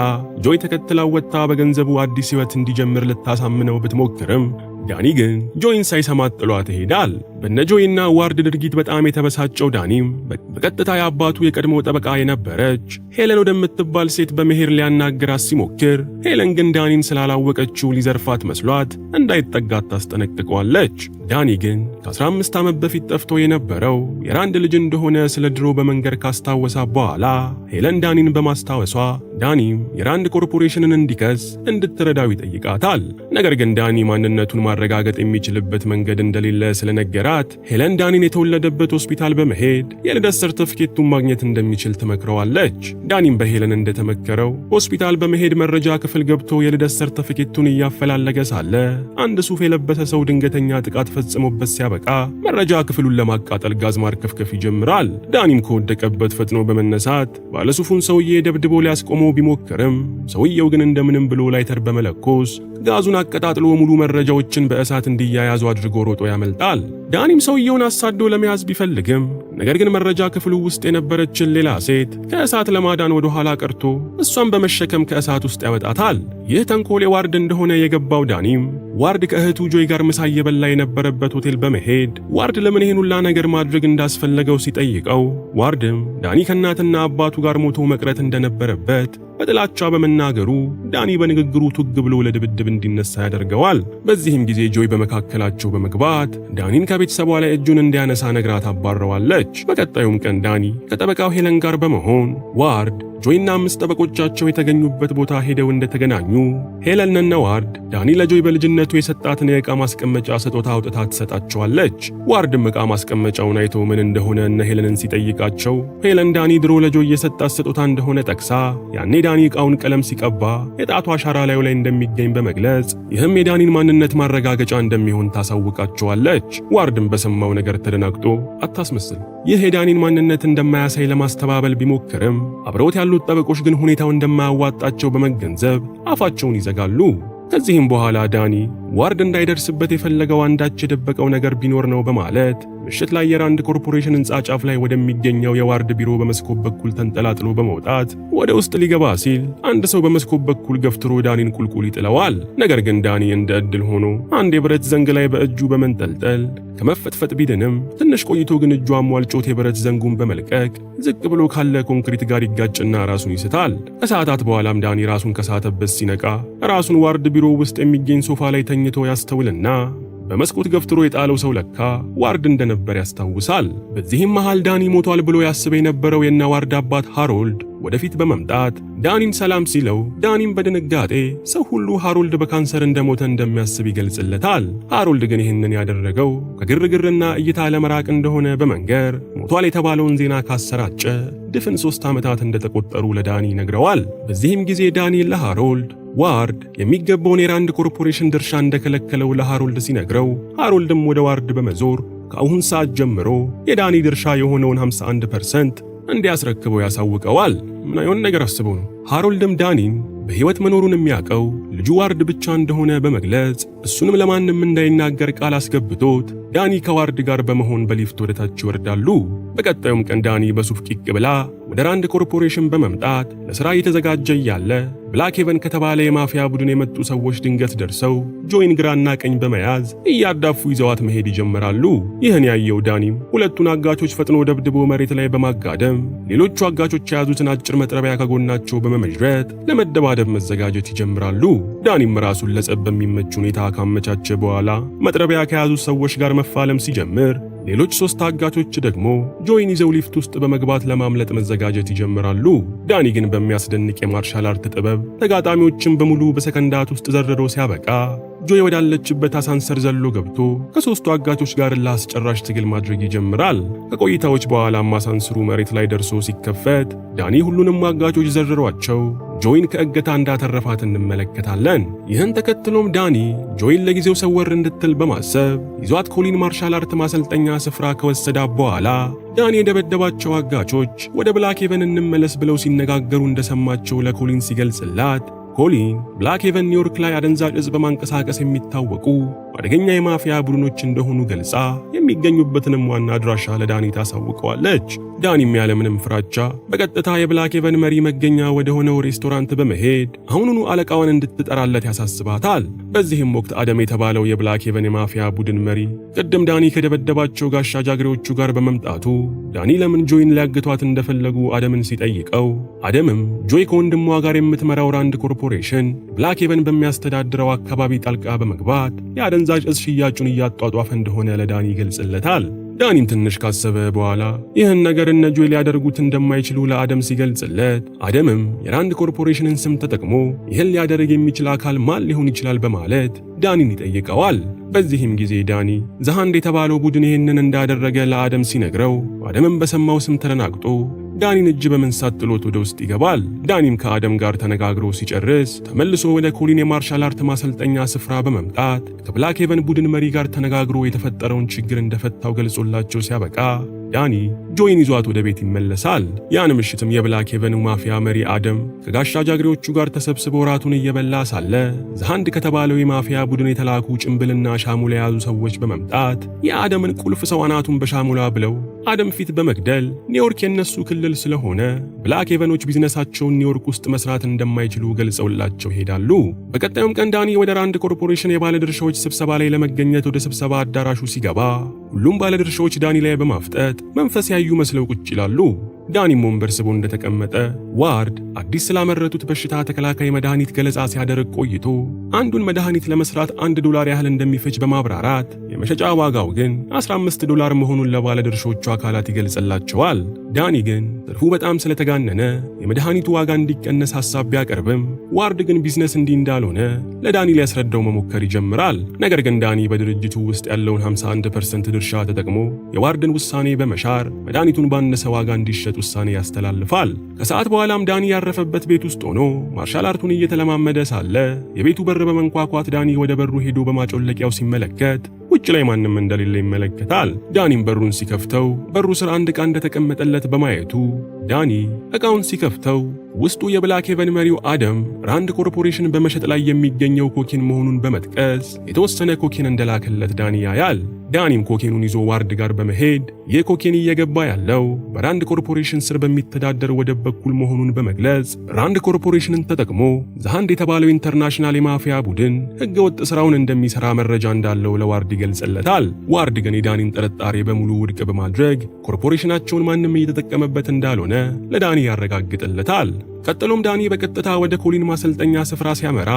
Speaker 1: ጆይ ተከትላው ወጥታ በገንዘቡ አዲስ ሕይወት እንዲጀምር ልታሳምነው ብትሞክርም፣ ዳኒ ግን ጆይን ሳይሰማት ጥሏት ይሄዳል። በነ ጆይና ዋርድ ድርጊት በጣም የተበሳጨው ዳኒም በቀጥታ የአባቱ የቀድሞ ጠበቃ የነበረች ሄለን ወደምትባል ሴት በመሄድ ሊያናግራት ሲሞክር፣ ሄለን ግን ዳኒን ስላላወቀችው ሊዘርፋት መስሏት እንዳይጠጋት ታስጠነቅቀዋለች። ዳኒ ግን ከ15 ዓመት በፊት ጠፍቶ የነበረው የራንድ ልጅ እንደሆነ ስለ ድሮ በመንገር ካስታወሳ በኋላ፣ ሄለን ዳኒን በማስታወሷ ዳኒም የራንድ ኮርፖሬሽንን እንዲከስ እንድትረዳው ይጠይቃታል። ነገር ግን ዳኒ ማንነቱን ማረጋገጥ የሚችልበት መንገድ እንደሌለ ስለነገራት፣ ሄለን ዳኒን የተወለደበት ሆስፒታል በመሄድ የልደት ሰርተፍኬቱን ማግኘት እንደሚችል ትመክረዋለች። ዳኒም በሄለን እንደተመከረው ሆስፒታል በመሄድ መረጃ ክፍል ገብቶ የልደት ሰርተፍኬቱን እያፈላለገ ሳለ፣ አንድ ሱፍ የለበሰ ሰው ድንገተኛ ጥቃት ፈጽሞበት ሲያበቃ መረጃ ክፍሉን ለማቃጠል ጋዝ ማርከፍከፍ ይጀምራል። ዳኒም ከወደቀበት ፈጥኖ በመነሳት ባለሱፉን ሰውዬ ደብድቦ ሊያስቆመው ቢሞክርም፣ ሰውየው ግን እንደምንም ብሎ ላይተር በመለኮስ ጋዙን አቀጣጥሎ ሙሉ መረጃዎችን በእሳት እንዲያያዙ አድርጎ ሮጦ ያመልጣል። ዳኒም ሰውየውን አሳዶ ለመያዝ ቢፈልግም፣ ነገር ግን መረጃ ክፍሉ ውስጥ የነበረችን ሌላ ሴት ከእሳት ለማዳን ወደ ኋላ ቀርቶ እሷን በመሸከም ከእሳት ውስጥ ያወጣታል። ይህ ተንኮል የዋርድ እንደሆነ የገባው ዳኒም ዋርድ ከእህቱ ጆይ ጋር ምሳ እየበላ የነበረበት ሆቴል በመሄድ ዋርድ ለምን ይህን ሁላ ነገር ማድረግ እንዳስፈለገው ሲጠይቀው፣ ዋርድም ዳኒ ከእናትና አባቱ ጋር ሞቶ መቅረት እንደነበረበት በጥላቻ በመናገሩ ዳኒ በንግግሩ ቱግ ብሎ ለድብድብ እንዲነሳ ያደርገዋል። በዚህም ጊዜ ጆይ በመካከላቸው በመግባት ዳኒን ከቤተሰቧ ላይ እጁን እንዲያነሳ ነግራ ታባረዋለች። በቀጣዩም ቀን ዳኒ ከጠበቃው ሄለን ጋር በመሆን ዋርድ፣ ጆይና አምስት ጠበቆቻቸው የተገኙበት ቦታ ሄደው እንደተገናኙ ሄለንና ዋርድ ዳኒ ለጆይ በልጅነቱ የሰጣትን የዕቃ ማስቀመጫ ስጦታ አውጥታ ትሰጣቸዋለች። ዋርድም ዕቃ ማስቀመጫውን አይቶ ምን እንደሆነ እነ ሄለንን ሲጠይቃቸው ሄለን ዳኒ ድሮ ለጆይ የሰጣት ስጦታ እንደሆነ ጠቅሳ ያኔ ዳኒ ዕቃውን ቀለም ሲቀባ የጣቱ አሻራ ላዩ ላይ እንደሚገኝ በመግለጽ ይህም የዳኒን ማንነት ማረጋገጫ እንደሚሆን ታሳውቃቸዋለች። ዋርድም በሰማው ነገር ተደናግጦ አታስመስል፣ ይህ የዳኒን ማንነት እንደማያሳይ ለማስተባበል ቢሞክርም አብረውት ያሉት ጠበቆች ግን ሁኔታው እንደማያዋጣቸው በመገንዘብ አፋቸውን ይዘጋሉ። ከዚህም በኋላ ዳኒ ዋርድ እንዳይደርስበት የፈለገው አንዳች የደበቀው ነገር ቢኖር ነው በማለት ምሽት ላይ የራንድ ኮርፖሬሽን ሕንፃ ጫፍ ላይ ወደሚገኘው የዋርድ ቢሮ በመስኮት በኩል ተንጠላጥሎ በመውጣት ወደ ውስጥ ሊገባ ሲል አንድ ሰው በመስኮት በኩል ገፍትሮ ዳኒን ቁልቁል ይጥለዋል። ነገር ግን ዳኒ እንደ ዕድል ሆኖ አንድ የብረት ዘንግ ላይ በእጁ በመንጠልጠል ከመፈጥፈጥ ቢድንም ትንሽ ቆይቶ ግን እጁ አሟልጮት የብረት ዘንጉን በመልቀቅ ዝቅ ብሎ ካለ ኮንክሪት ጋር ይጋጭና ራሱን ይስታል። ከሰዓታት በኋላም ዳኒ ራሱን ከሳተበት ሲነቃ ራሱን ዋርድ ቢሮ ውስጥ የሚገኝ ሶፋ ላይ ተኝቶ ያስተውልና በመስኮት ገፍትሮ የጣለው ሰው ለካ ዋርድ እንደነበር ያስታውሳል። በዚህም መሃል ዳኒ ሞቷል ብሎ ያስብ የነበረው የነ ዋርድ አባት ሃሮልድ ወደፊት በመምጣት ዳኒን ሰላም ሲለው ዳኒም በድንጋጤ ሰው ሁሉ ሃሮልድ በካንሰር እንደሞተ እንደሚያስብ ይገልጽለታል። ሃሮልድ ግን ይህንን ያደረገው ከግርግርና እይታ ለመራቅ እንደሆነ በመንገር ሞቷል የተባለውን ዜና ካሰራጨ ድፍን 3 ዓመታት እንደተቆጠሩ ለዳኒ ይነግረዋል። በዚህም ጊዜ ዳኒ ለሃሮልድ ዋርድ የሚገባውን የራንድ ኮርፖሬሽን ድርሻ እንደከለከለው ለሃሮልድ ሲነግረው ሃሮልድም ወደ ዋርድ በመዞር ከአሁን ሰዓት ጀምሮ የዳኒ ድርሻ የሆነውን 51% እንዲያስረክበው ያሳውቀዋል። ምን አይሆን ነገር አስበው ነው። ሃሮልድም ዳኒን በሕይወት መኖሩን የሚያውቀው ልጁ ዋርድ ብቻ እንደሆነ በመግለጽ እሱንም ለማንም እንዳይናገር ቃል አስገብቶት ዳኒ ከዋርድ ጋር በመሆን በሊፍት ወደ ታች ይወርዳሉ። በቀጣዩም ቀን ዳኒ በሱፍ ቂቅ ብላ ወደ ራንድ ኮርፖሬሽን በመምጣት ለሥራ እየተዘጋጀ እያለ ብላክ ሄቨን ከተባለ የማፊያ ቡድን የመጡ ሰዎች ድንገት ደርሰው ጆይን ግራና ቀኝ በመያዝ እያዳፉ ይዘዋት መሄድ ይጀምራሉ። ይህን ያየው ዳኒም ሁለቱን አጋቾች ፈጥኖ ደብድቦ መሬት ላይ በማጋደም ሌሎቹ አጋቾች የያዙትን አጭር መጥረቢያ ከጎናቸው በመመዥረት ለመደባደብ መዘጋጀት ይጀምራሉ። ዳኒም ራሱን ለጸብ በሚመች ሁኔታ ካመቻቸ በኋላ መጥረቢያ ከያዙት ሰዎች ጋር መፋለም ሲጀምር ሌሎች ሶስት አጋቾች ደግሞ ጆይን ይዘው ሊፍት ውስጥ በመግባት ለማምለጥ መዘጋጀት ይጀምራሉ። ዳኒ ግን በሚያስደንቅ የ martial art ጥበብ ተጋጣሚዎችን በሙሉ በሰከንዳት ውስጥ ዘርሮ ሲያበቃ ጆይ ወዳለችበት አሳንሰር ዘሎ ገብቶ ከሶስቱ አጋቾች ጋር ለአስጨራሽ ትግል ማድረግ ይጀምራል። ከቆይታዎች በኋላም አሳንስሩ መሬት ላይ ደርሶ ሲከፈት ዳኒ ሁሉንም አጋቾች ዘርሯቸው ጆይን ከእገታ እንዳተረፋት እንመለከታለን። ይህን ተከትሎም ዳኒ ጆይን ለጊዜው ሰወር እንድትል በማሰብ ይዟት ኮሊን martial art ማሰልጠኛ ስፍራ ከወሰዳት በኋላ ዳኒ የደበደባቸው አጋቾች ወደ ብላክ ሄቨን እንመለስ ብለው ሲነጋገሩ እንደሰማቸው ለኮሊን ሲገልጽላት ኮሊን ብላክ ሄቨን ኒውዮርክ ላይ አደንዛዥ እጽ በማንቀሳቀስ የሚታወቁ አደገኛ የማፊያ ቡድኖች እንደሆኑ ገልጻ የሚገኙበትንም ዋና አድራሻ ለዳኒ ታሳውቀዋለች። ዳኒም ያለምንም ፍራቻ በቀጥታ የብላክ ሄቨን መሪ መገኛ ወደ ሆነው ሬስቶራንት በመሄድ አሁኑኑ አለቃዋን እንድትጠራለት ያሳስባታል። በዚህም ወቅት አደም የተባለው የብላክ ሄቨን የማፊያ ቡድን መሪ ቅድም ዳኒ ከደበደባቸው ጋሻ ጃግሬዎቹ ጋር በመምጣቱ ዳኒ ለምን ጆይን ሊያግቷት እንደፈለጉ አደምን ሲጠይቀው አደምም ጆይ ከወንድሟ ጋር የምትመራው ራንድ ኮርፖሬሽን ብላክ ሄቨን በሚያስተዳድረው አካባቢ ጣልቃ በመግባት የአደንዛዥ እጽ ሽያጩን እያጧጧፈ እንደሆነ ለዳኒ ይገልጽለታል። ዳኒም ትንሽ ካሰበ በኋላ ይህን ነገር እነ ጆይ ሊያደርጉት እንደማይችሉ ለአደም ሲገልጽለት አደምም የራንድ ኮርፖሬሽንን ስም ተጠቅሞ ይህን ሊያደርግ የሚችል አካል ማን ሊሆን ይችላል በማለት ዳኒን ይጠይቀዋል። በዚህም ጊዜ ዳኒ ዘ ሃንድ የተባለው ቡድን ይህንን እንዳደረገ ለአደም ሲነግረው አደምም በሰማው ስም ተደናግጦ ዳኒን እጅ በመንሳት ጥሎት ወደ ውስጥ ይገባል። ዳኒም ከአደም ጋር ተነጋግሮ ሲጨርስ ተመልሶ ወደ ኮሊን የ martial art ማሰልጠኛ ስፍራ በመምጣት ከብላክ ሄቨን ቡድን መሪ ጋር ተነጋግሮ የተፈጠረውን ችግር እንደፈታው ገልጾላቸው ሲያበቃ ዳኒ ጆይን ይዟት ወደ ቤት ይመለሳል። ያን ምሽትም የብላክ ሄቨን ማፊያ መሪ አደም ከጋሻ ጃግሬዎቹ ጋር ተሰብስበው ራቱን እየበላ ሳለ ዘሃንድ ከተባለው የማፊያ ቡድን የተላኩ ጭንብልና ሻሙላ የያዙ ሰዎች በመምጣት የአደምን ቁልፍ ሰው አናቱን በሻሙላ ብለው አደም ፊት በመግደል ኒውዮርክ የነሱ ክልል ስለሆነ ብላክ ሄቨኖች ቢዝነሳቸውን ኒውዮርክ ውስጥ መስራት እንደማይችሉ ገልጸውላቸው ይሄዳሉ። በቀጣዩም ቀን ዳኒ ወደ ራንድ ኮርፖሬሽን የባለድርሻዎች ስብሰባ ላይ ለመገኘት ወደ ስብሰባ አዳራሹ ሲገባ ሁሉም ባለድርሻዎች ዳኒ ላይ በማፍጠጥ መንፈስ ያዩ መስለው ቁጭ ይላሉ። ዳኒም ወንበር ስቦ እንደተቀመጠ ዋርድ አዲስ ስላመረቱት በሽታ ተከላካይ መድኃኒት ገለጻ ሲያደርግ ቆይቶ አንዱን መድኃኒት ለመስራት $1 ያህል እንደሚፈጅ በማብራራት የመሸጫ ዋጋው ግን $15 መሆኑን ለባለድርሾቹ አካላት ይገልጽላቸዋል። ዳኒ ግን ትርፉ በጣም ስለተጋነነ የመድኃኒቱ ዋጋ እንዲቀነስ ሐሳብ ቢያቀርብም ዋርድ ግን ቢዝነስ እንዲህ እንዳልሆነ ለዳኒ ሊያስረዳው መሞከር ይጀምራል። ነገር ግን ዳኒ በድርጅቱ ውስጥ ያለውን 51% ድርሻ ተጠቅሞ የዋርድን ውሳኔ በመሻር መድኃኒቱን ባነሰ ዋጋ እንዲሸጥ ውሳኔ ያስተላልፋል። ከሰዓት በኋላም ዳኒ ያረፈበት ቤት ውስጥ ሆኖ martial art ኡን እየተለማመደ ሳለ የቤቱ በር በመንኳኳት ዳኒ ወደ በሩ ሄዶ በማጮለቂያው ሲመለከት ውጭ ላይ ማንም እንደሌለ ይመለከታል። ዳኒም በሩን ሲከፍተው በሩ ስር አንድ ዕቃ እንደተቀመጠለት በማየቱ ዳኒ ዕቃውን ሲከፍተው ውስጡ የብላክ ሄቨን መሪው አደም ራንድ ኮርፖሬሽን በመሸጥ ላይ የሚገኘው ኮኬን መሆኑን በመጥቀስ የተወሰነ ኮኬን እንደላከለት ዳኒ ያያል። ዳኒም ኮኬኑን ይዞ ዋርድ ጋር በመሄድ ይህ ኮኬን እየገባ ያለው በራንድ ኮርፖሬሽን ስር በሚተዳደር ወደብ በኩል መሆኑን በመግለጽ ራንድ ኮርፖሬሽንን ተጠቅሞ ዘሃንድ የተባለው international የማፊያ ቡድን ህገወጥ ስራውን እንደሚሰራ መረጃ እንዳለው ለዋርድ ይገልጽለታል። ዋርድ ግን የዳኒን ጥርጣሬ በሙሉ ውድቅ በማድረግ ኮርፖሬሽናቸውን ማንም እየተጠቀመበት እንዳልሆነ ለዳኒ ያረጋግጥለታል። ቀጥሎም ዳኒ በቀጥታ ወደ ኮሊን ማሰልጠኛ ስፍራ ሲያመራ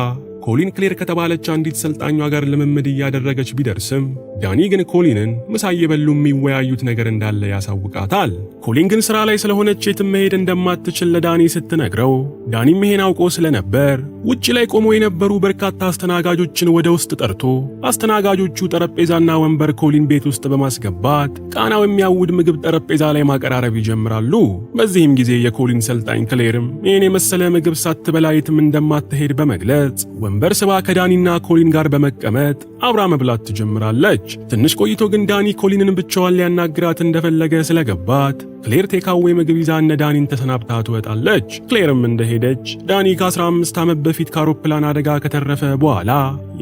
Speaker 1: ኮሊን ክሌር ከተባለች አንዲት ሰልጣኟ ጋር ልምምድ እያደረገች ቢደርስም ዳኒ ግን ኮሊንን ምሳ እየበሉ የሚወያዩት ነገር እንዳለ ያሳውቃታል። ኮሊን ግን ስራ ላይ ስለሆነች የትም መሄድ እንደማትችል ለዳኒ ስትነግረው ዳኒም ይሄን አውቆ ስለነበር ውጭ ላይ ቆመው የነበሩ በርካታ አስተናጋጆችን ወደ ውስጥ ጠርቶ አስተናጋጆቹ ጠረጴዛና ወንበር ኮሊን ቤት ውስጥ በማስገባት ቃናው የሚያውድ ምግብ ጠረጴዛ ላይ ማቀራረብ ይጀምራሉ። በዚህም ጊዜ የኮሊን ሰልጣኝ ክሌርም ይህን የመሰለ ምግብ ሳትበላ የትም እንደማትሄድ በመግለጽ ወንበር ስባ ከዳኒና ኮሊን ጋር በመቀመጥ አብራ መብላት ትጀምራለች። ትንሽ ቆይቶ ግን ዳኒ ኮሊንን ብቻዋን ሊያናግራት እንደፈለገ ስለገባት ክሌር takeaway ምግብ ይዛ እነ ዳኒን ተሰናብታ ትወጣለች። ክሌርም እንደሄደች ዳኒ ከ15 ዓመት በፊት ከአውሮፕላን አደጋ ከተረፈ በኋላ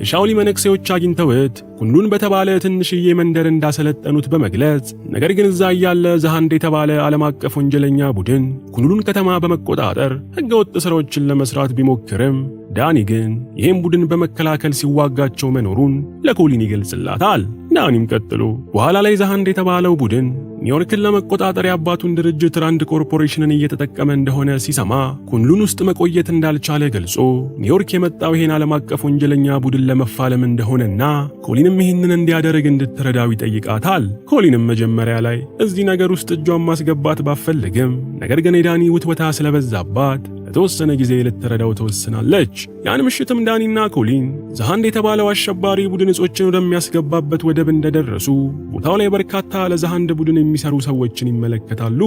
Speaker 1: የሻውሊ መነኩሴዎች አግኝተውት ኩንሉን በተባለ ትንሽዬ መንደር እንዳሰለጠኑት በመግለጽ ነገር ግን እዛ እያለ ዘሃንድ የተባለ ዓለም አቀፍ ወንጀለኛ ቡድን ኩንሉን ከተማ በመቆጣጠር ህገወጥ ስራዎችን ለመስራት ቢሞክርም ዳኒ ግን ይህም ቡድን በመከላከል ሲዋጋቸው መኖሩን ለኮሊን ይገልጽላታል። ዳኒም ቀጥሎ በኋላ ላይ ዘሃንድ የተባለው ቡድን ኒውዮርክን ለመቆጣጠር የአባቱን ድርጅት ራንድ ኮርፖሬሽንን እየተጠቀመ እንደሆነ ሲሰማ ኩንሉን ውስጥ መቆየት እንዳልቻለ ገልጾ ኒውዮርክ የመጣው ይሄን ዓለም አቀፍ ወንጀለኛ ቡድን ለመፋለም እንደሆነና ኮሊንም ይህንን እንዲያደርግ እንድትረዳው ይጠይቃታል። ኮሊንም መጀመሪያ ላይ እዚህ ነገር ውስጥ እጇን ማስገባት ባትፈልግም ነገር ግን የዳኒ ውትወታ ስለበዛባት ለተወሰነ ጊዜ ልትረዳው ትወስናለች። ያን ምሽትም ዳኒና ኮሊን ዘሃንድ የተባለው አሸባሪ ቡድን እጾችን ወደሚያስገባበት ወደብ እንደደረሱ ቦታው ላይ በርካታ ለዘሃንድ ቡድን የሚሰሩ ሰዎችን ይመለከታሉ።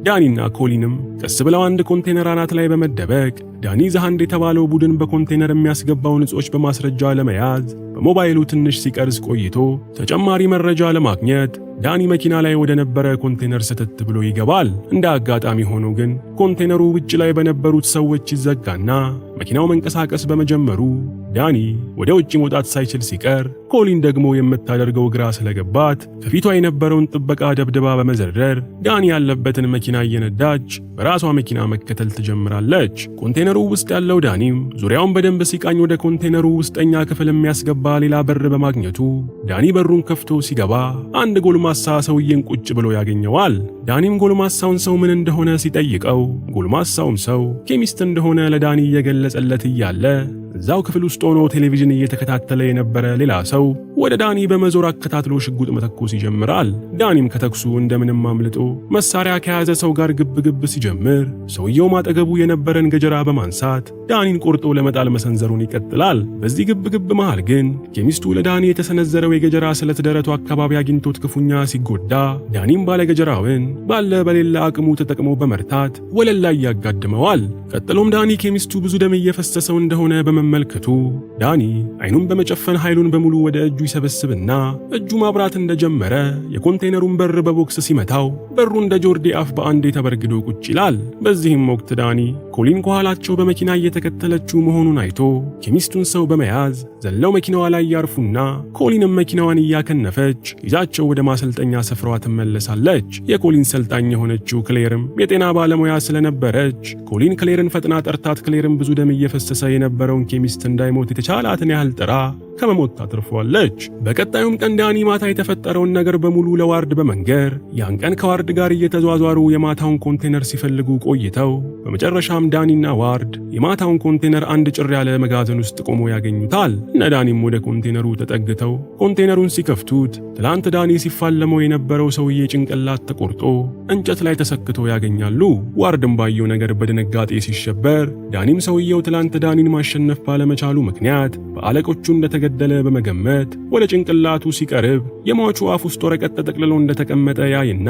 Speaker 1: ዳኒና ኮሊንም ቀስ ብለው አንድ ኮንቴነር አናት ላይ በመደበቅ ዳኒ ዘሃንድ የተባለው ቡድን በኮንቴነር የሚያስገባውን እጾች በማስረጃ ለመያዝ በሞባይሉ ትንሽ ሲቀርጽ ቆይቶ ተጨማሪ መረጃ ለማግኘት ዳኒ መኪና ላይ ወደ ነበረ ኮንቴነር ሰተት ብሎ ይገባል። እንደ አጋጣሚ ሆኖ ግን ኮንቴነሩ ውጭ ላይ በነበሩት ሰዎች ይዘጋና መኪናው መንቀሳቀስ በመጀመሩ ዳኒ ወደ ውጭ መውጣት ሳይችል ሲቀር፣ ኮሊን ደግሞ የምታደርገው ግራ ስለገባት ከፊቷ የነበረውን ጥበቃ ደብድባ በመዘረር ዳኒ ያለበትን መኪና እየነዳች በራሷ መኪና መከተል ትጀምራለች። ኮንቴነሩ ውስጥ ያለው ዳኒም ዙሪያውን በደንብ ሲቃኝ ወደ ኮንቴነሩ ውስጠኛ ክፍል የሚያስገባ ሌላ በር በማግኘቱ ዳኒ በሩን ከፍቶ ሲገባ አንድ ጎልማሳ ሰውዬን ቁጭ ብሎ ያገኘዋል። ዳኒም ጎልማሳውን ሰው ምን እንደሆነ ሲጠይቀው ጎልማሳውም ሰው ኬሚስት እንደሆነ ለዳኒ እየገለጸለት እያለ እዛው ክፍል ውስጥ ሆኖ ቴሌቪዥን እየተከታተለ የነበረ ሌላ ሰው ወደ ዳኒ በመዞር አከታትሎ ሽጉጥ መተኮስ ይጀምራል። ዳኒም ከተኩሱ እንደምንም አምልጦ መሳሪያ ከያዘ ሰው ጋር ግብ ግብ ሲጀምር ሰውየውም አጠገቡ የነበረን ገጀራ በማንሳት ዳኒን ቆርጦ ለመጣል መሰንዘሩን ይቀጥላል። በዚህ ግብ ግብ መሃል ግን ኬሚስቱ ለዳኒ የተሰነዘረው የገጀራ ስለት ደረቱ አካባቢ አግኝቶት ክፉኛ ሲጎዳ ዳኒም ባለገጀራውን ባለ በሌለ አቅሙ ተጠቅሞ በመርታት ወለል ላይ ያጋድመዋል። ቀጥሎም ዳኒ ኬሚስቱ ብዙ ደም እየፈሰሰው እንደሆነ በመመልከቱ ዳኒ አይኑን በመጨፈን ኃይሉን በሙሉ ወደ እጁ ይሰበስብና እጁ ማብራት እንደጀመረ የኮንቴነሩን በር በቦክስ ሲመታው በሩ እንደ ጆርዲ አፍ በአንዴ ተበርግዶ ቁጭ ይላል። በዚህም ወቅት ዳኒ ኮሊን ከኋላቸው በመኪና እየተከተለችው መሆኑን አይቶ ኬሚስቱን ሰው በመያዝ ዘለው መኪናዋ ላይ ያርፉና ኮሊንም መኪናዋን እያከነፈች ይዛቸው ወደ ማሰልጠኛ ስፍራዋ ትመለሳለች። የኮሊን ሰልጣኝ የሆነችው ክሌርም የጤና ባለሙያ ስለነበረች ኮሊን ክሌርን ፈጥና ጠርታት ክሌርም ብዙ ደም እየፈሰሰ የነበረውን ኬሚስት እንዳይሞት የተቻላትን ያህል ጥራ ከመሞት ታትርፈዋለች። በቀጣዩም ቀን ዳኒ ማታ የተፈጠረውን ነገር በሙሉ ለዋርድ በመንገር ያን ቀን ከዋርድ ጋር እየተዟዟሩ የማታውን ኮንቴነር ሲፈልጉ ቆይተው በመጨረሻም ዳኒና ዋርድ የማታውን ኮንቴነር አንድ ጭር ያለ መጋዘን ውስጥ ቆሞ ያገኙታል። እነ ዳኒም ወደ ኮንቴነሩ ተጠግተው ኮንቴነሩን ሲከፍቱት ትላንት ዳኒ ሲፋለመው የነበረው ሰውዬ ጭንቅላት ተቆርጦ እንጨት ላይ ተሰክቶ ያገኛሉ። ዋርድም ባየው ነገር በድንጋጤ ሲሸበር፣ ዳኒም ሰውየው ትላንት ዳኒን ማሸነፍ ባለመቻሉ ምክንያት በአለቆቹ እንደተገደለ በመገመት ወደ ጭንቅላቱ ሲቀርብ የሟቹ አፍ ውስጥ ወረቀት ተጠቅልሎ እንደተቀመጠ ያይና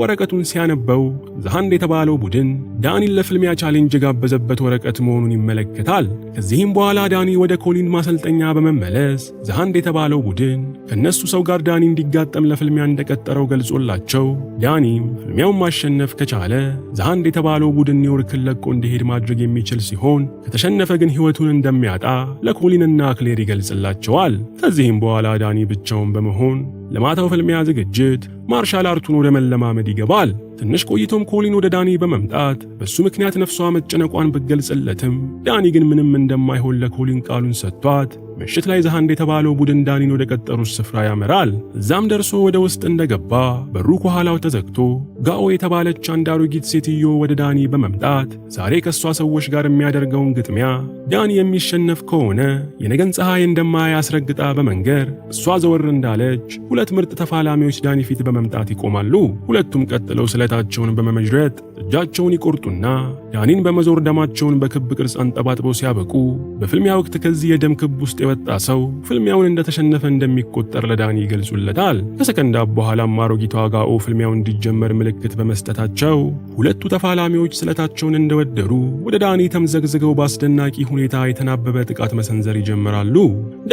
Speaker 1: ወረቀቱን ሲያነበው The Hand የተባለው ቡድን ዳኒን ለፍልሚያ challenge የጋበዘበት ወረቀት መሆኑን ይመለከታል። ከዚህም በኋላ ዳኒ ወደ ኮሊን ማሰልጠኛ በመመለስ The Hand የተባለው ቡድን ከነሱ ሰው ጋር ዳኒ እንዲጋጠም ለፍልሚያ እንደቀጠረው ገልጾላቸው ዳኒም ፍልሚያውን ማሸነፍ ከቻለ The Hand የተባለው ቡድን ኒውዮርክን ለቆ እንዲሄድ ማድረግ የሚችል ሲሆን ከተሸነፈ ግን ሕይወቱን እንደሚያጣ ለኮሊንና ክሌር ይገልጽላቸዋል። ከዚህም በኋላ ዳኒ ብቻውን በመሆን ለማታው ፍልሚያ ዝግጅት martial art ኡን ወደ መለማመድ ይገባል። ትንሽ ቆይቶም ኮሊን ወደ ዳኒ በመምጣት በሱ ምክንያት ነፍሷ መጨነቋን ብትገልጽለትም ዳኒ ግን ምንም እንደማይሆን ለኮሊን ቃሉን ሰጥቷት ምሽት ላይ The Hand የተባለው ቡድን ዳኒን ወደ ቀጠሩት ስፍራ ያመራል። እዛም ደርሶ ወደ ውስጥ እንደገባ በሩ ከኋላው ተዘግቶ ጋኦ የተባለች አንድ አሮጊት ሴትዮ ወደ ዳኒ በመምጣት ዛሬ ከእሷ ሰዎች ጋር የሚያደርገውን ግጥሚያ ዳኒ የሚሸነፍ ከሆነ የነገን ፀሐይ እንደማያይ አስረግጣ በመንገር እሷ ዘወር እንዳለች ሁለት ምርጥ ተፋላሚዎች ዳኒ ፊት በመምጣት ይቆማሉ። ሁለቱም ቀጥለው ስለታቸውን በመመዥረጥ እጃቸውን ይቆርጡና ዳኒን በመዞር ደማቸውን በክብ ቅርጽ አንጠባጥበው ሲያበቁ በፍልሚያ ወቅት ከዚህ የደም ክብ ውስጥ የወጣ ሰው ፍልሚያውን እንደተሸነፈ እንደሚቆጠር ለዳኒ ይገልጹለታል። ከሰከንዳት በኋላም አሮጊቷ ጋኦ ፍልሚያው እንዲጀመር ምልክት በመስጠታቸው ሁለቱ ተፋላሚዎች ስለታቸውን እንደወደሩ ወደ ዳኒ ተምዘግዝገው በአስደናቂ ሁኔታ የተናበበ ጥቃት መሰንዘር ይጀምራሉ።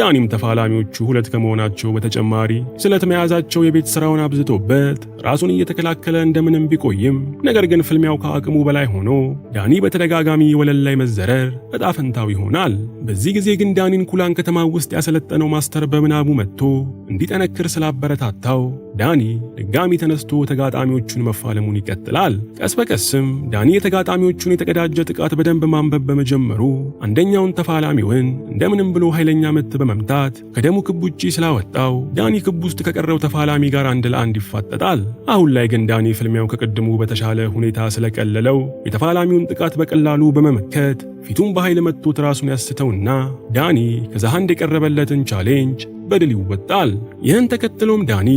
Speaker 1: ዳኒም ተፋላሚዎቹ ሁለት ከመሆናቸው በተጨማሪ ስለት መያዛቸው የቤት ስራውን አብዝቶበት ራሱን እየተከላከለ እንደምንም ቢቆይም ነገር ግን ፍልሚያው ከአቅሙ በላይ ሆኖ ዳኒ በተደጋጋሚ ወለል ላይ መዘረር ዕጣ ፈንታው ይሆናል። በዚህ ጊዜ ግን ዳኒን ኩላን ከተማ ውስጥ ያሰለጠነው master በምናቡ መጥቶ እንዲጠነክር ስላበረታታው ዳኒ ድጋሚ ተነስቶ ተጋጣሚዎቹን መፋለሙን ይቀጥላል። ቀስ በቀስም ዳኒ የተጋጣሚዎቹን የተቀዳጀ ጥቃት በደንብ ማንበብ በመጀመሩ አንደኛውን ተፋላሚውን እንደምንም ብሎ ኃይለኛ ምት በመምታት ከደሙ ክብ ውጪ ስላወጣው ዳኒ ክብ ውስጥ ከቀረው ተፋላሚ ጋር አንድ ለአንድ ይፋጠጣል። አሁን ላይ ግን ዳኒ ፍልሚያው ከቅድሙ በተሻለ ሁኔታ ስለቀለለው የተፋላሚውን ጥቃት በቀላሉ በመመከት ፊቱን በኃይል መትቶት ራሱን ያስተውና ዳኒ ከ The Hand የቀረበለትን challenge በድል ይወጣል። ይህን ተከትሎም ዳኒ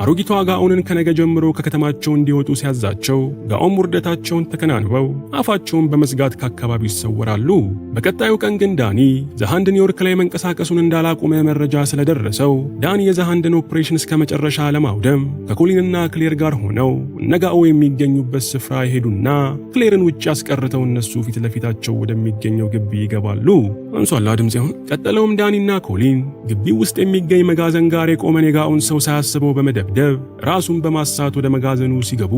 Speaker 1: አሮጊቷ ጋኦንን ከነገ ጀምሮ ከከተማቸው እንዲወጡ ሲያዛቸው ጋኦም ውርደታቸውን ተከናንበው አፋቸውን በመዝጋት ከአካባቢው ይሰወራሉ። በቀጣዩ ቀን ግን ዳኒ The Hand ኒውዮርክ ላይ መንቀሳቀሱን እንዳላቆመ መረጃ ስለደረሰው ዳኒ የ The Hand ን ኦፕሬሽን እስከ መጨረሻ ለማውደም ከኮሊንና ክሌር ጋር ሆነው እነ ጋኦ የሚገኙበት ስፍራ ይሄዱና ክሌርን ውጭ አስቀርተው እነሱ ፊት ለፊታቸው ወደሚገኘው ግቢ ይገባሉ። አንሷላ ድምፅ ይሁን። ቀጥለውም ዳኒና ኮሊን ግቢው ውስጥ የሚገኝ መጋዘን ጋር የቆመን የጋኦን ሰው ሳያስበው በመደብደብ ራሱን በማሳት ወደ መጋዘኑ ሲገቡ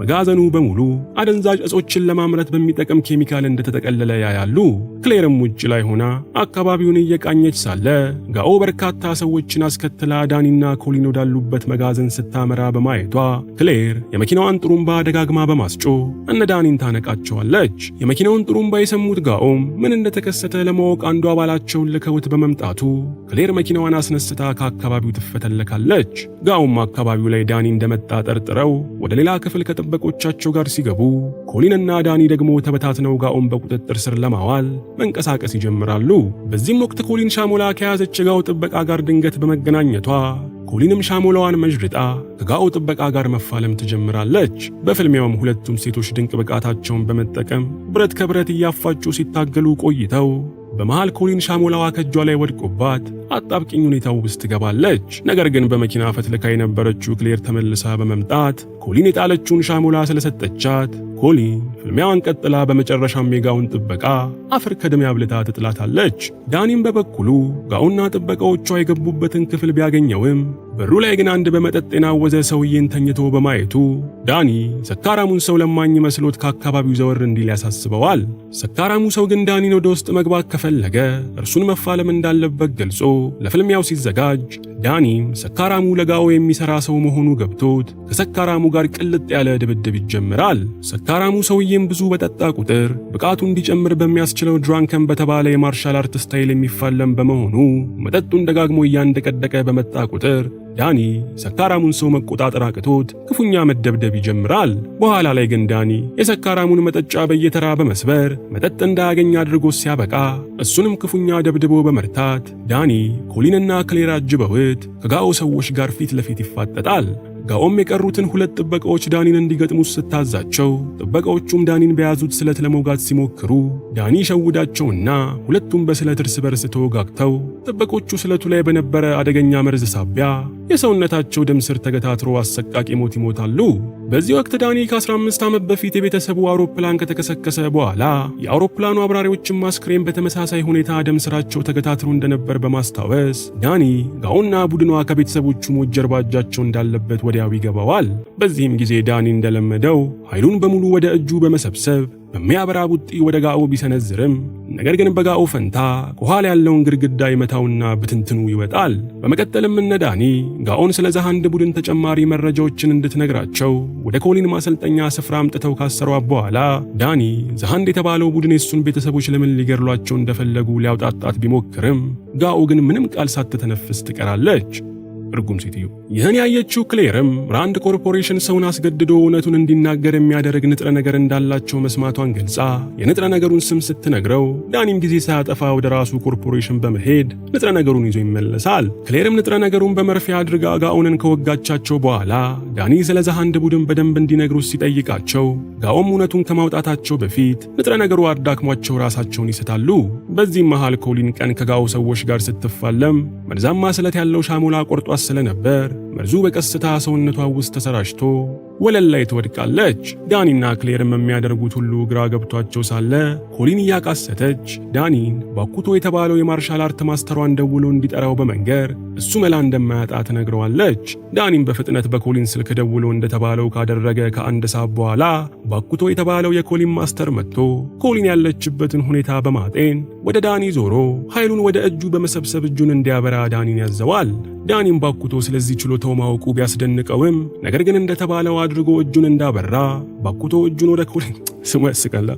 Speaker 1: መጋዘኑ በሙሉ አደንዛዥ እጾችን ለማምረት በሚጠቅም ኬሚካል እንደተጠቀለለ ያያሉ። ክሌርም ውጭ ላይ ሆና አካባቢውን እየቃኘች ሳለ ጋኦ በርካታ ሰዎችን አስከትላ ዳኒና ኮሊን ወዳሉበት መጋዘን ስታመራ በማየቷ ክሌር የመኪናዋን ጥሩምባ ደጋግማ በማስጮህ እነ ዳኒን ታነቃቸዋለች። የመኪናውን ጥሩምባ የሰሙት ጋኦም ምን እንደተከሰተ ለማወቅ አንዱ አባላቸውን ልከውት በመምጣቱ ክሌር መኪናዋን አስነስታ ከአካባቢው ትፈተለካለች። ጋኦም አካባቢው ላይ ዳኒ እንደመጣ ጠርጥረው ወደ ሌላ ክፍል ከጥበቆቻቸው ጋር ሲገቡ ኮሊንና ዳኒ ደግሞ ተበታትነው ጋኦን በቁጥጥር ስር ለማዋል መንቀሳቀስ ይጀምራሉ። በዚህም ወቅት ኮሊን ሻሞላ ከያዘች ጋኦ ጥበቃ ጋር ድንገት በመገናኘቷ ኮሊንም ሻሞላዋን መዥርጣ ከጋኦ ጥበቃ ጋር መፋለም ትጀምራለች። በፍልሚያውም ሁለቱም ሴቶች ድንቅ ብቃታቸውን በመጠቀም ብረት ከብረት እያፋጩ ሲታገሉ ቆይተው በመሃል ኮሊን ሻሞላዋ ከእጇ ላይ ወድቆባት አጣብቂኝ ሁኔታው ውስጥ ትገባለች። ነገር ግን በመኪና ፈትልካ የነበረችው ክሌር ተመልሳ በመምጣት ኮሊን የጣለችውን ሻሞላ ስለሰጠቻት ኮሊን ፍልሚያዋን ቀጥላ በመጨረሻም የጋውን ጥበቃ አፈር ከድሜ አብልታ ትጥላታለች። ዳኒም በበኩሉ ጋውና ጥበቃዎቿ የገቡበትን ክፍል ቢያገኘውም በሩ ላይ ግን አንድ በመጠጥ የናወዘ ሰውዬን ተኝቶ በማየቱ ዳኒ ሰካራሙን ሰው ለማኝ መስሎት ከአካባቢው ዘወር እንዲል ያሳስበዋል። ሰካራሙ ሰው ግን ዳኒን ወደ ውስጥ መግባት ከፈለገ እርሱን መፋለም እንዳለበት ገልጾ ለፍልሚያው ሲዘጋጅ ዳኒም ሰካራሙ ለጋኦ የሚሰራ ሰው መሆኑ ገብቶት ከሰካራሙ ጋር ቅልጥ ያለ ድብድብ ይጀምራል። ሰካራሙ ሰውዬም ብዙ በጠጣ ቁጥር ብቃቱ እንዲጨምር በሚያስችለው drunken በተባለ የ martial art style የሚፋለም በመሆኑ መጠጡን ደጋግሞ እያንደቀደቀ በመጣ ቁጥር ዳኒ ሰካራሙን ሰው መቆጣጠር አቅቶት ክፉኛ መደብደብ ይጀምራል። በኋላ ላይ ግን ዳኒ የሰካራሙን መጠጫ በየተራ በመስበር መጠጥ እንዳያገኝ አድርጎ ሲያበቃ እሱንም ክፉኛ ደብድቦ በመርታት ዳኒ ኮሊንና ክሌር አጅበውት ከጋኦ ሰዎች ጋር ፊት ለፊት ይፋጠጣል። ጋኦም የቀሩትን ሁለት ጥበቃዎች ዳኒን እንዲገጥሙት ስታዛቸው ጥበቃዎቹም ዳኒን በያዙት ስለት ለመውጋት ሲሞክሩ ዳኒ ሸውዳቸውና ሁለቱም በስለት እርስ በርስ ተወጋግተው ጥበቆቹ ስለቱ ላይ በነበረ አደገኛ መርዝ ሳቢያ የሰውነታቸው ደም ስር ተገታትሮ አሰቃቂ ሞት ይሞታሉ። በዚህ ወቅት ዳኒ ከ15 ዓመት በፊት የቤተሰቡ አውሮፕላን ከተከሰከሰ በኋላ የአውሮፕላኑ አብራሪዎችን አስክሬን በተመሳሳይ ሁኔታ ደም ስራቸው ተገታትሮ እንደነበር በማስታወስ ዳኒ ጋኦና ቡድኗ ከቤተሰቦቹ ሞት ጀርባ እጃቸው እንዳለበት ወዲያው ይገባዋል። በዚህም ጊዜ ዳኒ እንደለመደው ኃይሉን በሙሉ ወደ እጁ በመሰብሰብ በሚያበራ ቡጢ ወደ ጋኦ ቢሰነዝርም ነገር ግን በጋኦ ፈንታ ከኋላ ያለውን ግድግዳ ይመታውና ብትንትኑ ይወጣል። በመቀጠልም እነ ዳኒ ጋኦን ስለ The Hand ቡድን ተጨማሪ መረጃዎችን እንድትነግራቸው ወደ ኮሊን ማሰልጠኛ ስፍራ አምጥተው ካሰሯት በኋላ ዳኒ The Hand የተባለው ቡድን የሱን ቤተሰቦች ለምን ሊገድሏቸው እንደፈለጉ ሊያውጣጣት ቢሞክርም ጋኦ ግን ምንም ቃል ሳትተነፍስ ትቀራለች። እርጉም ሴትዮ። ይህን ያየችው ክሌርም ራንድ ኮርፖሬሽን ሰውን አስገድዶ እውነቱን እንዲናገር የሚያደርግ ንጥረ ነገር እንዳላቸው መስማቷን ገልጻ የንጥረ ነገሩን ስም ስትነግረው ዳኒም ጊዜ ሳያጠፋ ወደ ራሱ ኮርፖሬሽን በመሄድ ንጥረ ነገሩን ይዞ ይመለሳል። ክሌርም ንጥረ ነገሩን በመርፌ አድርጋ ጋኦንን ከወጋቻቸው በኋላ ዳኒ ስለ The Hand ቡድን በደንብ እንዲነግሩት ሲጠይቃቸው ጋኦም እውነቱን ከማውጣታቸው በፊት ንጥረ ነገሩ አዳክሟቸው ራሳቸውን ይስታሉ። በዚህም መሃል ኮሊን ቀን ከጋኦ ሰዎች ጋር ስትፋለም መርዛማ ስለት ያለው ሻሞላ ቆርጧት ስለነበር መርዙ በቀስታ ሰውነቷ ውስጥ ተሰራጭቶ ወለል ላይ ትወድቃለች። ዳኒና ክሌርም የሚያደርጉት ሁሉ ግራ ገብቷቸው ሳለ ኮሊን እያቃሰተች ዳኒን ባኩቶ የተባለው የ martial art master ሯን ደውሎ እንዲጠራው በመንገር እሱ መላ እንደማያጣ ትነግረዋለች። ዳኒም በፍጥነት በኮሊን ስልክ ደውሎ እንደተባለው ካደረገ ከአንድ ሰዓት በኋላ ባኩቶ የተባለው የኮሊን master መጥቶ ኮሊን ያለችበትን ሁኔታ በማጤን ወደ ዳኒ ዞሮ ኃይሉን ወደ እጁ በመሰብሰብ እጁን እንዲያበራ ዳኒን ያዘዋል። ዳኒም ባኩቶ ስለዚህ ችሎታው ማወቁ ቢያስደንቀውም ነገር ግን እንደተባለው አድርጎ እጁን እንዳበራ ባኩቶ እጁን ወደ ኮሊን ስሙ ያስቃላ።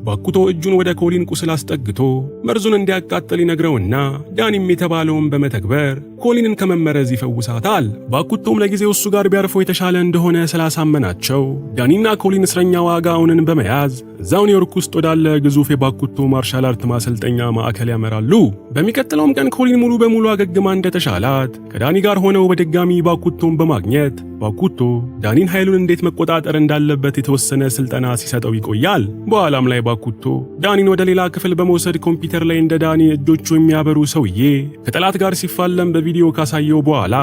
Speaker 1: ባኩቶ እጁን ወደ ኮሊን ቁስል አስጠግቶ መርዙን እንዲያቃጥል ይነግረውና ዳኒም የተባለውን በመተግበር ኮሊንን ከመመረዝ ይፈውሳታል። ባኩቶም ለጊዜው እሱ ጋር ቢያርፈው የተሻለ እንደሆነ ስላሳመናቸው ዳኒና ኮሊን እስረኛዋ ጋኦንን በመያዝ እዛው ኒውዮርክ ውስጥ ወዳለ ግዙፍ የባኩቶ martial art ማሰልጠኛ ማዕከል ያመራሉ። በሚቀጥለውም ቀን ኮሊን ሙሉ በሙሉ አገግማ እንደተሻላት ከዳኒ ጋር ሆነው በድጋሚ ባኩቶን በማግኘት ባኩቶ ዳኒን ኃይሉን እንዴት መቆጣጠር እንዳለበት የተወሰነ ስልጠና ሲሰጠው ይቆያል። በኋላም ላይ ባኩቶ ዳኒን ወደ ሌላ ክፍል በመውሰድ ኮምፒውተር ላይ እንደ ዳኒ እጆቹ የሚያበሩ ሰውዬ ከጠላት ጋር ሲፋለም በቪዲዮ ካሳየው በኋላ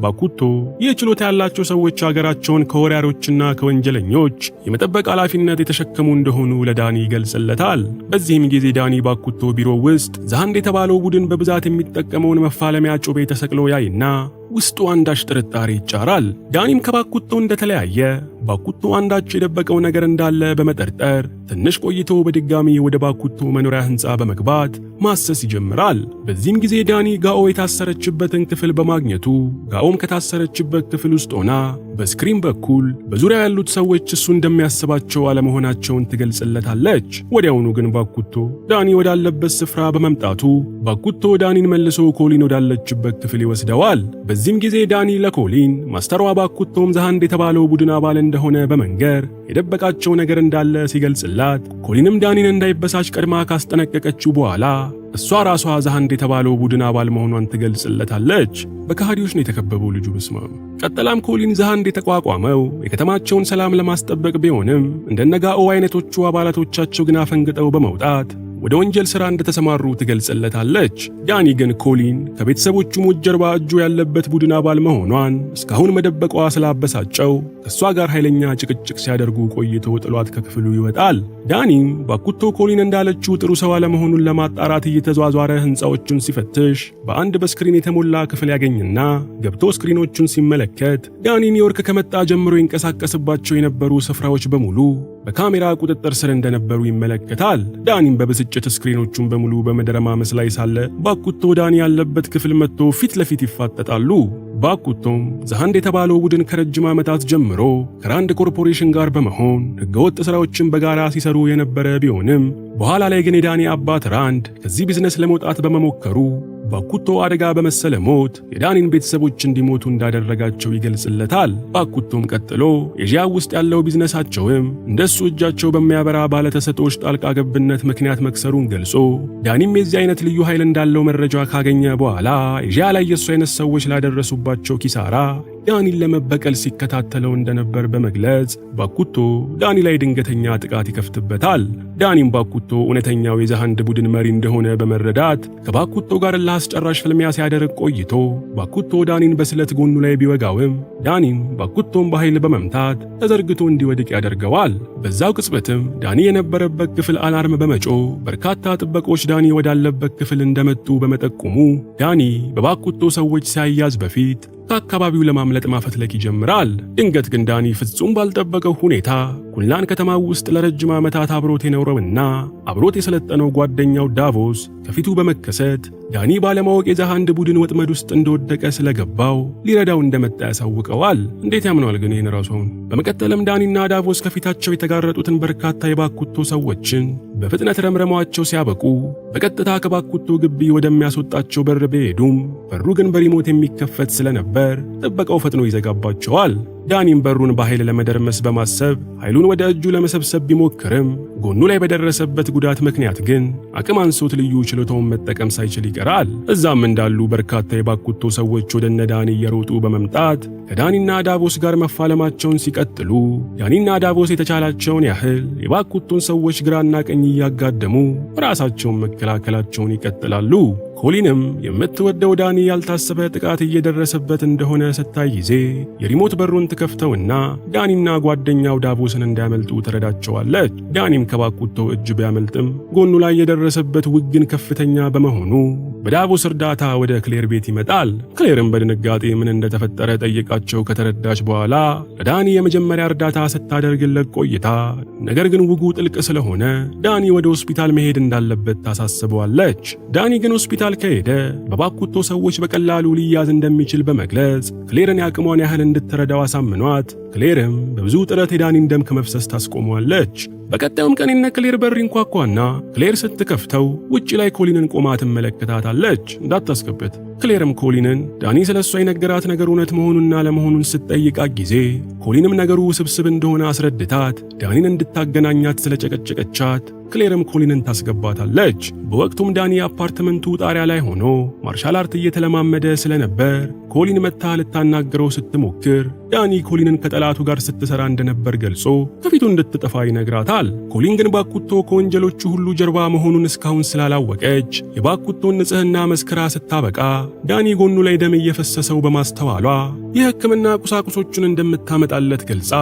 Speaker 1: ባኩቶ ይህ ችሎታ ያላቸው ሰዎች ሀገራቸውን ከወራሪዎችና ከወንጀለኞች የመጠበቅ ኃላፊነት የተሸከሙ እንደሆኑ ለዳኒ ይገልጽለታል። በዚህም ጊዜ ዳኒ ባኩቶ ቢሮ ውስጥ The Hand የተባለው ቡድን በብዛት የሚጠቀመውን መፋለሚያ ጩቤ ተሰቅሎ ያይና ውስጡ አንዳች ጥርጣሬ ይጫራል። ዳኒም ከባኩቶ እንደተለያየ ባኩቶ አንዳች የደበቀው ነገር እንዳለ በመጠርጠር ትንሽ ቆይቶ በድጋሚ ወደ ባኩቶ መኖሪያ ሕንፃ በመግባት ማሰስ ይጀምራል። በዚህም ጊዜ ዳኒ ጋኦ የታሰረችበትን ክፍል በማግኘቱ ጋኦም ከታሰረችበት ክፍል ውስጥ ሆና በ screen በኩል በዙሪያ ያሉት ሰዎች እሱ እንደሚያስባቸው አለመሆናቸውን ትገልጽለታለች። ወዲያውኑ ግን ባኩቶ ዳኒ ወዳለበት ስፍራ በመምጣቱ ባኩቶ ዳኒን መልሶ ኮሊን ወዳለችበት ክፍል ይወስደዋል። በዚህም ጊዜ ዳኒ ለኮሊን master ሯ ባኩቶም The Hand የተባለው ቡድን አባል እንደሆነ በመንገር የደበቃቸው ነገር እንዳለ ሲገልጽላት፣ ኮሊንም ዳኒን እንዳይበሳጭ ቀድማ ካስጠነቀቀችው በኋላ እሷ ራሷ The Hand የተባለው ቡድን አባል መሆኗን ትገልጽለታለች። በከሃዲዎች ነው የተከበበው ልጁ በስማም። ቀጥላም ኮሊን The Hand የተቋቋመው የከተማቸውን ሰላም ለማስጠበቅ ቢሆንም እንደነጋኦ አይነቶቹ አባላቶቻቸው ግን አፈንግጠው በመውጣት ወደ ወንጀል ሥራ እንደተሰማሩ ትገልጽለታለች። ዳኒ ግን ኮሊን ከቤተሰቦቹ ሞት ጀርባ እጁ ያለበት ቡድን አባል መሆኗን እስካሁን መደበቋ ስላበሳጨው ከእሷ ጋር ኃይለኛ ጭቅጭቅ ሲያደርጉ ቆይቶ ጥሏት ከክፍሉ ይወጣል። ዳኒም ባኩቶ ኮሊን እንዳለችው ጥሩ ሰው አለመሆኑን ለማጣራት እየተዟዟረ ሕንፃዎቹን ሲፈትሽ በአንድ በ screen የተሞላ ክፍል ያገኝና ገብቶ screen ኦቹን ሲመለከት ዳኒ ኒውዮርክ ከመጣ ጀምሮ ይንቀሳቀስባቸው የነበሩ ስፍራዎች በሙሉ በካሜራ ቁጥጥር ስር እንደነበሩ ይመለከታል። ዳኒም በብስጭት screen ኦቹን በሙሉ በመደረማመስ ላይ ሳለ ባኩቶ ዳኒ ያለበት ክፍል መጥቶ ፊት ለፊት ይፋጠጣሉ። ባኩቶም The Hand የተባለው ቡድን ከረጅም ዓመታት ጀምሮ ከራንድ ኮርፖሬሽን ጋር በመሆን ህገወጥ ሥራዎችን በጋራ ሲሰሩ የነበረ ቢሆንም፣ በኋላ ላይ ግን የዳኒ አባት ራንድ ከዚህ ቢዝነስ ለመውጣት በመሞከሩ ባኩቶ አደጋ በመሰለ ሞት የዳኒን ቤተሰቦች እንዲሞቱ እንዳደረጋቸው ይገልጽለታል። ባኩቶም ቀጥሎ ኤዥያ ውስጥ ያለው ቢዝነሳቸውም እንደሱ እጃቸው በሚያበራ ባለተሰጦች ጣልቃ ገብነት ምክንያት መክሰሩን ገልጾ፣ ዳኒም የዚህ አይነት ልዩ ኃይል እንዳለው መረጃ ካገኘ በኋላ ኤዥያ ላይ የእሱ አይነት ሰዎች ላደረሱባቸው ኪሳራ ዳኒን ለመበቀል ሲከታተለው እንደነበር በመግለጽ ባኩቶ ዳኒ ላይ ድንገተኛ ጥቃት ይከፍትበታል። ዳኒም ባኩቶ እውነተኛው የ The Hand ቡድን መሪ እንደሆነ በመረዳት ከባኩቶ ጋር እልህ አስጨራሽ ፍልሚያ ሲያደርግ ቆይቶ ባኩቶ ዳኒን በስለት ጎኑ ላይ ቢወጋውም፣ ዳኒም ባኩቶን በኃይል በመምታት ተዘርግቶ እንዲወድቅ ያደርገዋል። በዛው ቅጽበትም ዳኒ የነበረበት ክፍል alarm በመጮህ በርካታ ጥበቆች ዳኒ ወዳለበት ክፍል እንደመጡ በመጠቆሙ ዳኒ በባኩቶ ሰዎች ሳይያዝ በፊት ከአካባቢው ለማምለጥ ማፈትለክ ይጀምራል። ድንገት ግን ዳኒ ፍጹም ባልጠበቀው ሁኔታ ኩንላን ከተማ ውስጥ ለረጅም ዓመታት አብሮት የኖረውና አብሮት የሰለጠነው ጓደኛው ዳቮስ ከፊቱ በመከሰት ዳኒ ባለማወቅ የ The Hand ቡድን ወጥመድ ውስጥ እንደወደቀ ስለገባው ሊረዳው እንደመጣ ያሳውቀዋል። እንዴት ያምነዋል ግን ይህን ራሱ አሁን? በመቀጠልም ዳኒና ዳቮስ ከፊታቸው የተጋረጡትን በርካታ የባኩቶ ሰዎችን በፍጥነት ረምረሟቸው ሲያበቁ በቀጥታ ከባኩቶ ግቢ ወደሚያስወጣቸው በር ቢሄዱም፣ በሩ ግን በ remote የሚከፈት ስለነበር ጥበቃው ፈጥኖ ይዘጋባቸዋል። ዳኒም በሩን በኃይል ለመደርመስ በማሰብ ኃይሉን ወደ እጁ ለመሰብሰብ ቢሞክርም፣ ጎኑ ላይ በደረሰበት ጉዳት ምክንያት ግን አቅም አንሶት ልዩ ችሎታውን መጠቀም ሳይችል ይቀራል። እዛም እንዳሉ በርካታ የባኩቶ ሰዎች ወደ እነ ዳኒ እየሮጡ በመምጣት ከዳኒና ዳቮስ ጋር መፋለማቸውን ሲቀጥሉ፣ ዳኒና ዳቮስ የተቻላቸውን ያህል የባኩቶን ሰዎች ግራና ቀኝ እያጋደሙ ራሳቸውን መከላከላቸውን ይቀጥላሉ። ኮሊንም የምትወደው ዳኒ ያልታሰበ ጥቃት እየደረሰበት እንደሆነ ስታይ ጊዜ የ remote በሩን ትከፍተውና ዳኒና ጓደኛው ዳቮስን እንዲያመልጡ ትረዳቸዋለች። ዳኒም ከባኩቶ እጅ ቢያመልጥም ጎኑ ላይ የደረሰበት ውግን ከፍተኛ በመሆኑ በዳቮስ እርዳታ ወደ ክሌር ቤት ይመጣል። ክሌርም በድንጋጤ ምን እንደተፈጠረ ጠይቃቸው ከተረዳች በኋላ ለዳኒ የመጀመሪያ እርዳታ ስታደርግለት ቆይታ፣ ነገር ግን ውጉ ጥልቅ ስለሆነ ዳኒ ወደ ሆስፒታል መሄድ እንዳለበት ታሳስበዋለች። ዳኒ ግን ሆስፒታል ከሄደ በባኩቶ ሰዎች በቀላሉ ሊያዝ እንደሚችል በመግለጽ ክሌርን የአቅሟን ያህል እንድትረዳው አሳምኗት፣ ክሌርም በብዙ ጥረት የዳኒን ደም ከመፍሰስ ታስቆመዋለች። በቀጣዩም ቀን የነ ክሌር በር ይንኳኳና ክሌር ስትከፍተው ውጭ ላይ ኮሊንን ቆማ ትመለከታታለች። እንዳታስገበት። ክሌርም ኮሊንን ዳኒ ስለ እሷ የነገራት ነገር እውነት መሆኑንና አለመሆኑን ስትጠይቃት ጊዜ፣ ኮሊንም ነገሩ ውስብስብ እንደሆነ አስረድታት ዳኒን እንድታገናኛት ስለጨቀጨቀቻት ክሌርም ኮሊንን ታስገባታለች። በወቅቱም ዳኒ አፓርትመንቱ ጣሪያ ላይ ሆኖ martial art እየተለማመደ ስለነበር ኮሊን መጥታ ልታናግረው ስትሞክር ዳኒ ኮሊንን ከጠላቱ ጋር ስትሰራ እንደነበር ገልጾ ከፊቱ እንድትጠፋ ይነግራታል። ኮሊን ግን ባኩቶ ከወንጀሎቹ ሁሉ ጀርባ መሆኑን እስካሁን ስላላወቀች የባኩቶን ንጽሕና መስክራ ስታበቃ ዳኒ ጎኑ ላይ ደም እየፈሰሰው በማስተዋሏ የሕክምና ቁሳቁሶቹን እንደምታመጣለት ገልጻ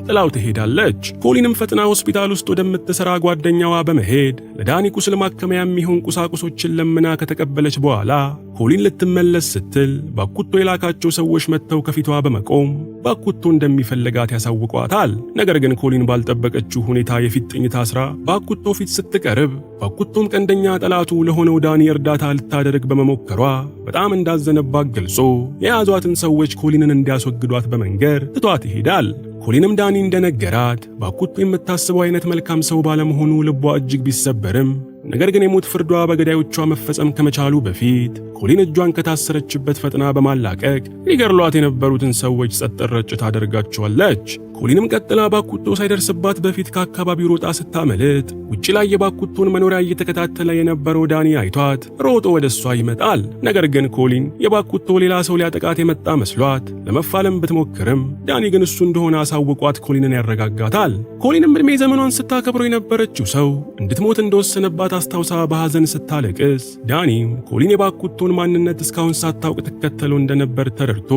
Speaker 1: ጥላው ትሄዳለች። ኮሊንም ፈጥና ሆስፒታል ውስጥ ወደምትሰራ ጓደኛዋ በመሄድ ለዳኒ ቁስል ማከሚያ የሚሆን ቁሳቁሶችን ለምና ከተቀበለች በኋላ ኮሊን ልትመለስ ስትል ባኩቶ የላካቸው ሰዎች መጥተው ከፊቷ በመቆም ባኩቶ እንደሚፈልጋት ያሳውቋታል። ነገር ግን ኮሊን ባልጠበቀችው ሁኔታ የፊጥኝ ታስራ ባኩቶ ፊት ስትቀርብ፣ ባኩቶም ቀንደኛ ጠላቱ ለሆነው ዳኒ እርዳታ ልታደርግ በመሞከሯ በጣም እንዳዘነባት ገልጾ የያዟትን ሰዎች ኮሊንን እንዲያስወግዷት በመንገር ትቷት ይሄዳል። ኮሊንም ዳኒ እንደነገራት ባኩቶ የምታስበው አይነት መልካም ሰው ባለመሆኑ ልቧ እጅግ ቢሰበርም፣ ነገር ግን የሞት ፍርዷ በገዳዮቿ መፈጸም ከመቻሉ በፊት ኮሊን እጇን ከታሰረችበት ፈጥና በማላቀቅ ሊገድሏት የነበሩትን ሰዎች ጸጥ ረጭ ታደርጋቸዋለች። ኮሊንም ቀጥላ ባኩቶ ሳይደርስባት በፊት ከአካባቢው ሮጣ ስታመልጥ ውጭ ላይ የባኩቶን መኖሪያ እየተከታተለ የነበረው ዳኒ አይቷት ሮጦ ወደ እሷ ይመጣል። ነገር ግን ኮሊን የባኩቶ ሌላ ሰው ሊያጠቃት የመጣ መስሏት ለመፋለም ብትሞክርም፣ ዳኒ ግን እሱ እንደሆነ አሳውቋት ኮሊንን ያረጋጋታል። ኮሊንም ዕድሜ ዘመኗን ስታከብረው የነበረችው ሰው እንድትሞት እንደወሰነባት አስታውሳ በሐዘን ስታለቅስ፣ ዳኒም ኮሊን የባኩቶን ማንነት እስካሁን ሳታውቅ ትከተለው እንደነበር ተረድቶ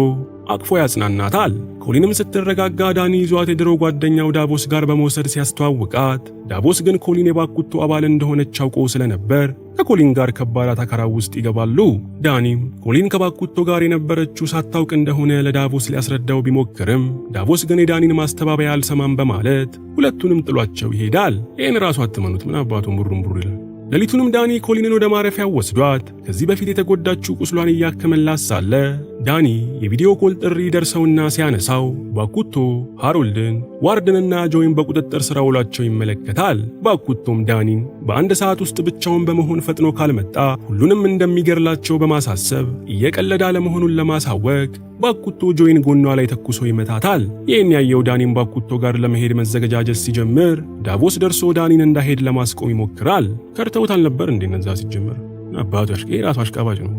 Speaker 1: አቅፎ ያጽናናታል። ኮሊንም ስትረጋጋ ዳኒ ይዟት የድሮ ጓደኛው ዳቮስ ጋር በመውሰድ ሲያስተዋውቃት፣ ዳቮስ ግን ኮሊን የባኩቶ አባል እንደሆነች አውቆ ስለነበር ከኮሊን ጋር ከባድ አታካራ ውስጥ ይገባሉ። ዳኒም ኮሊን ከባኩቶ ጋር የነበረችው ሳታውቅ እንደሆነ ለዳቮስ ሊያስረዳው ቢሞክርም ዳቮስ ግን የዳኒን ማስተባበያ አልሰማም በማለት ሁለቱንም ጥሏቸው ይሄዳል። ይህን ራሱ አትመኑት፣ ምን አባቱ ቡሩም ቡሩ ይላል። ሌሊቱንም ዳኒ ኮሊንን ወደ ማረፊያው ወስዷት ከዚህ በፊት የተጎዳችው ቁስሏን እያከመላት ሳለ ዳኒ የ video call ጥሪ ደርሰውና ሲያነሳው ባኩቶ ሃሮልድን፣ ዋርድንና ጆይን በቁጥጥር ስር አውሏቸው ይመለከታል። ባኩቶም ዳኒን በአንድ ሰዓት ውስጥ ብቻውን በመሆን ፈጥኖ ካልመጣ ሁሉንም እንደሚገድላቸው በማሳሰብ እየቀለደ አለመሆኑን ለማሳወቅ ባኩቶ ጆይን ጎኗ ላይ ተኩሶ ይመታታል። ይህን ያየው ዳኒን ባኩቶ ጋር ለመሄድ መዘገጃጀት ሲጀምር ዳቮስ ደርሶ ዳኒን እንዳይሄድ ለማስቆም ይሞክራል። ከርተውት አልነበር እንዴ እነዛ ሲጀምር? አባቱ ራሱ አሽቃባጭ ነው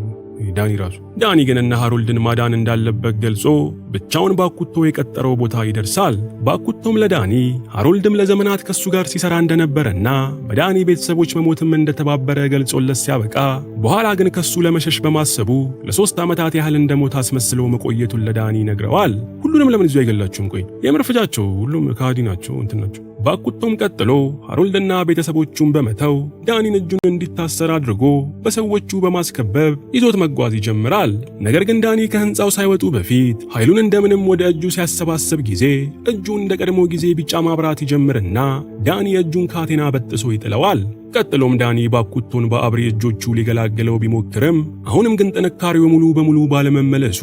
Speaker 1: ዳኒ ራሱ። ዳኒ ግን እነ ሃሮልድን ማዳን እንዳለበት ገልጾ ብቻውን ባኩቶ የቀጠረው ቦታ ይደርሳል። ባኩቶም ለዳኒ ሃሮልድም ለዘመናት ከሱ ጋር ሲሰራ እንደነበረና በዳኒ ቤተሰቦች መሞትም እንደተባበረ ገልጾለት ሲያበቃ በኋላ ግን ከሱ ለመሸሽ በማሰቡ ለ3 ዓመታት ያህል እንደሞተ አስመስሎ መቆየቱን ለዳኒ ይነግረዋል። ሁሉንም ለምን ይዞ አይገላችሁም? ቆይ የምር ፍጃቸው፣ ሁሉም ከሃዲ ናቸው እንትን ናቸው። ባኩቶም ቀጥሎ ሃሮልድና ቤተሰቦቹን በመተው ዳኒን እጁን እንዲታሰር አድርጎ በሰዎቹ በማስከበብ ይዞት መጓዝ ይጀምራል። ነገር ግን ዳኒ ከህንፃው ሳይወጡ በፊት ኃይሉን እንደምንም ወደ እጁ ሲያሰባስብ ጊዜ እጁ እንደ ቀድሞ ጊዜ ቢጫ ማብራት ይጀምርና ዳኒ የእጁን ካቴና በጥሶ ይጥለዋል። ቀጥሎም ዳኒ ባኩቶን በአብሪ እጆቹ ሊገላግለው ቢሞክርም አሁንም ግን ጥንካሬው ሙሉ በሙሉ ባለመመለሱ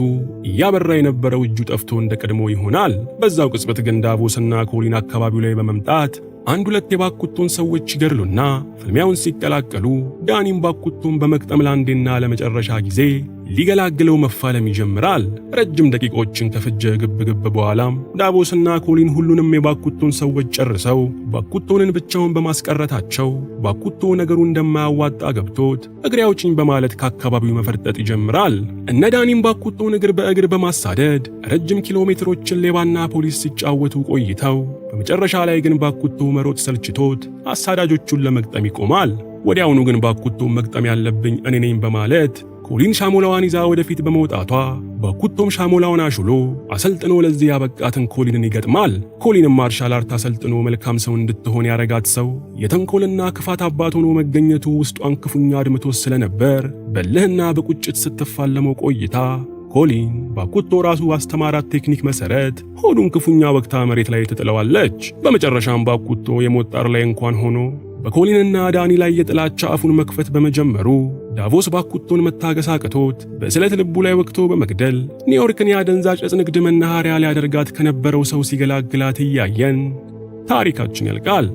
Speaker 1: እያበራ የነበረው እጁ ጠፍቶ እንደ ቀድሞ ይሆናል። በዛው ቅጽበት ግን ዳቮስና ኮሊን አካባቢው ላይ በመምጣት አንድ ሁለት የባኩቶን ሰዎች ይገድሉና ፍልሚያውን ሲቀላቀሉ ዳኒም ባኩቶን በመግጠም ለአንዴና ለመጨረሻ ጊዜ ሊገላግለው መፋለም ይጀምራል። ረጅም ደቂቆችን ከፈጀ ግብ ግብ በኋላም ዳቮስና ኮሊን ሁሉንም የባኩቶን ሰዎች ጨርሰው ባኩቶንን ብቻውን በማስቀረታቸው ባኩቶ ነገሩ እንደማያዋጣ ገብቶት እግሬ አውጪኝ በማለት ከአካባቢው መፈርጠጥ ይጀምራል። እነ ዳኒም ባኩቶን እግር በእግር በማሳደድ ረጅም ኪሎ ሜትሮችን ሌባና ፖሊስ ሲጫወቱ ቆይተው በመጨረሻ ላይ ግን ባኩቶ መሮጥ ሰልችቶት አሳዳጆቹን ለመግጠም ይቆማል። ወዲያውኑ ግን ባኩቶ መግጠም ያለብኝ እኔ ነኝ በማለት ኮሊን ሻሞላዋን ይዛ ወደፊት በመውጣቷ ባኩቶም ሻሞላውን አሹሎ አሰልጥኖ ለዚህ ያበቃትን ኮሊንን ይገጥማል። ኮሊንም martial art አሰልጥኖ መልካም ሰው እንድትሆን ያረጋት ሰው የተንኮልና ክፋት አባት ሆኖ መገኘቱ ውስጧን ክፉኛ አድምቶ ስለነበር በልህና በቁጭት ስትፋለመው ቆይታ ኮሊን ባኩቶ ራሱ ባስተማራት ቴክኒክ መሰረት ሆዱን ክፉኛ ወግታ መሬት ላይ ትጥለዋለች። በመጨረሻም ባኩቶ የሞት ጣር ላይ እንኳን ሆኖ በኮሊንና ዳኒ ላይ የጥላቻ አፉን መክፈት በመጀመሩ ዳቮስ ባኩቶን መታገስ አቅቶት በስለት ልቡ ላይ ወግቶ በመግደል ኒውዮርክን የአደንዛዥ ዕፅ ንግድ መናኸሪያ ሊያደርጋት ከነበረው ሰው ሲገላግላት እያየን ታሪካችን ያልቃል።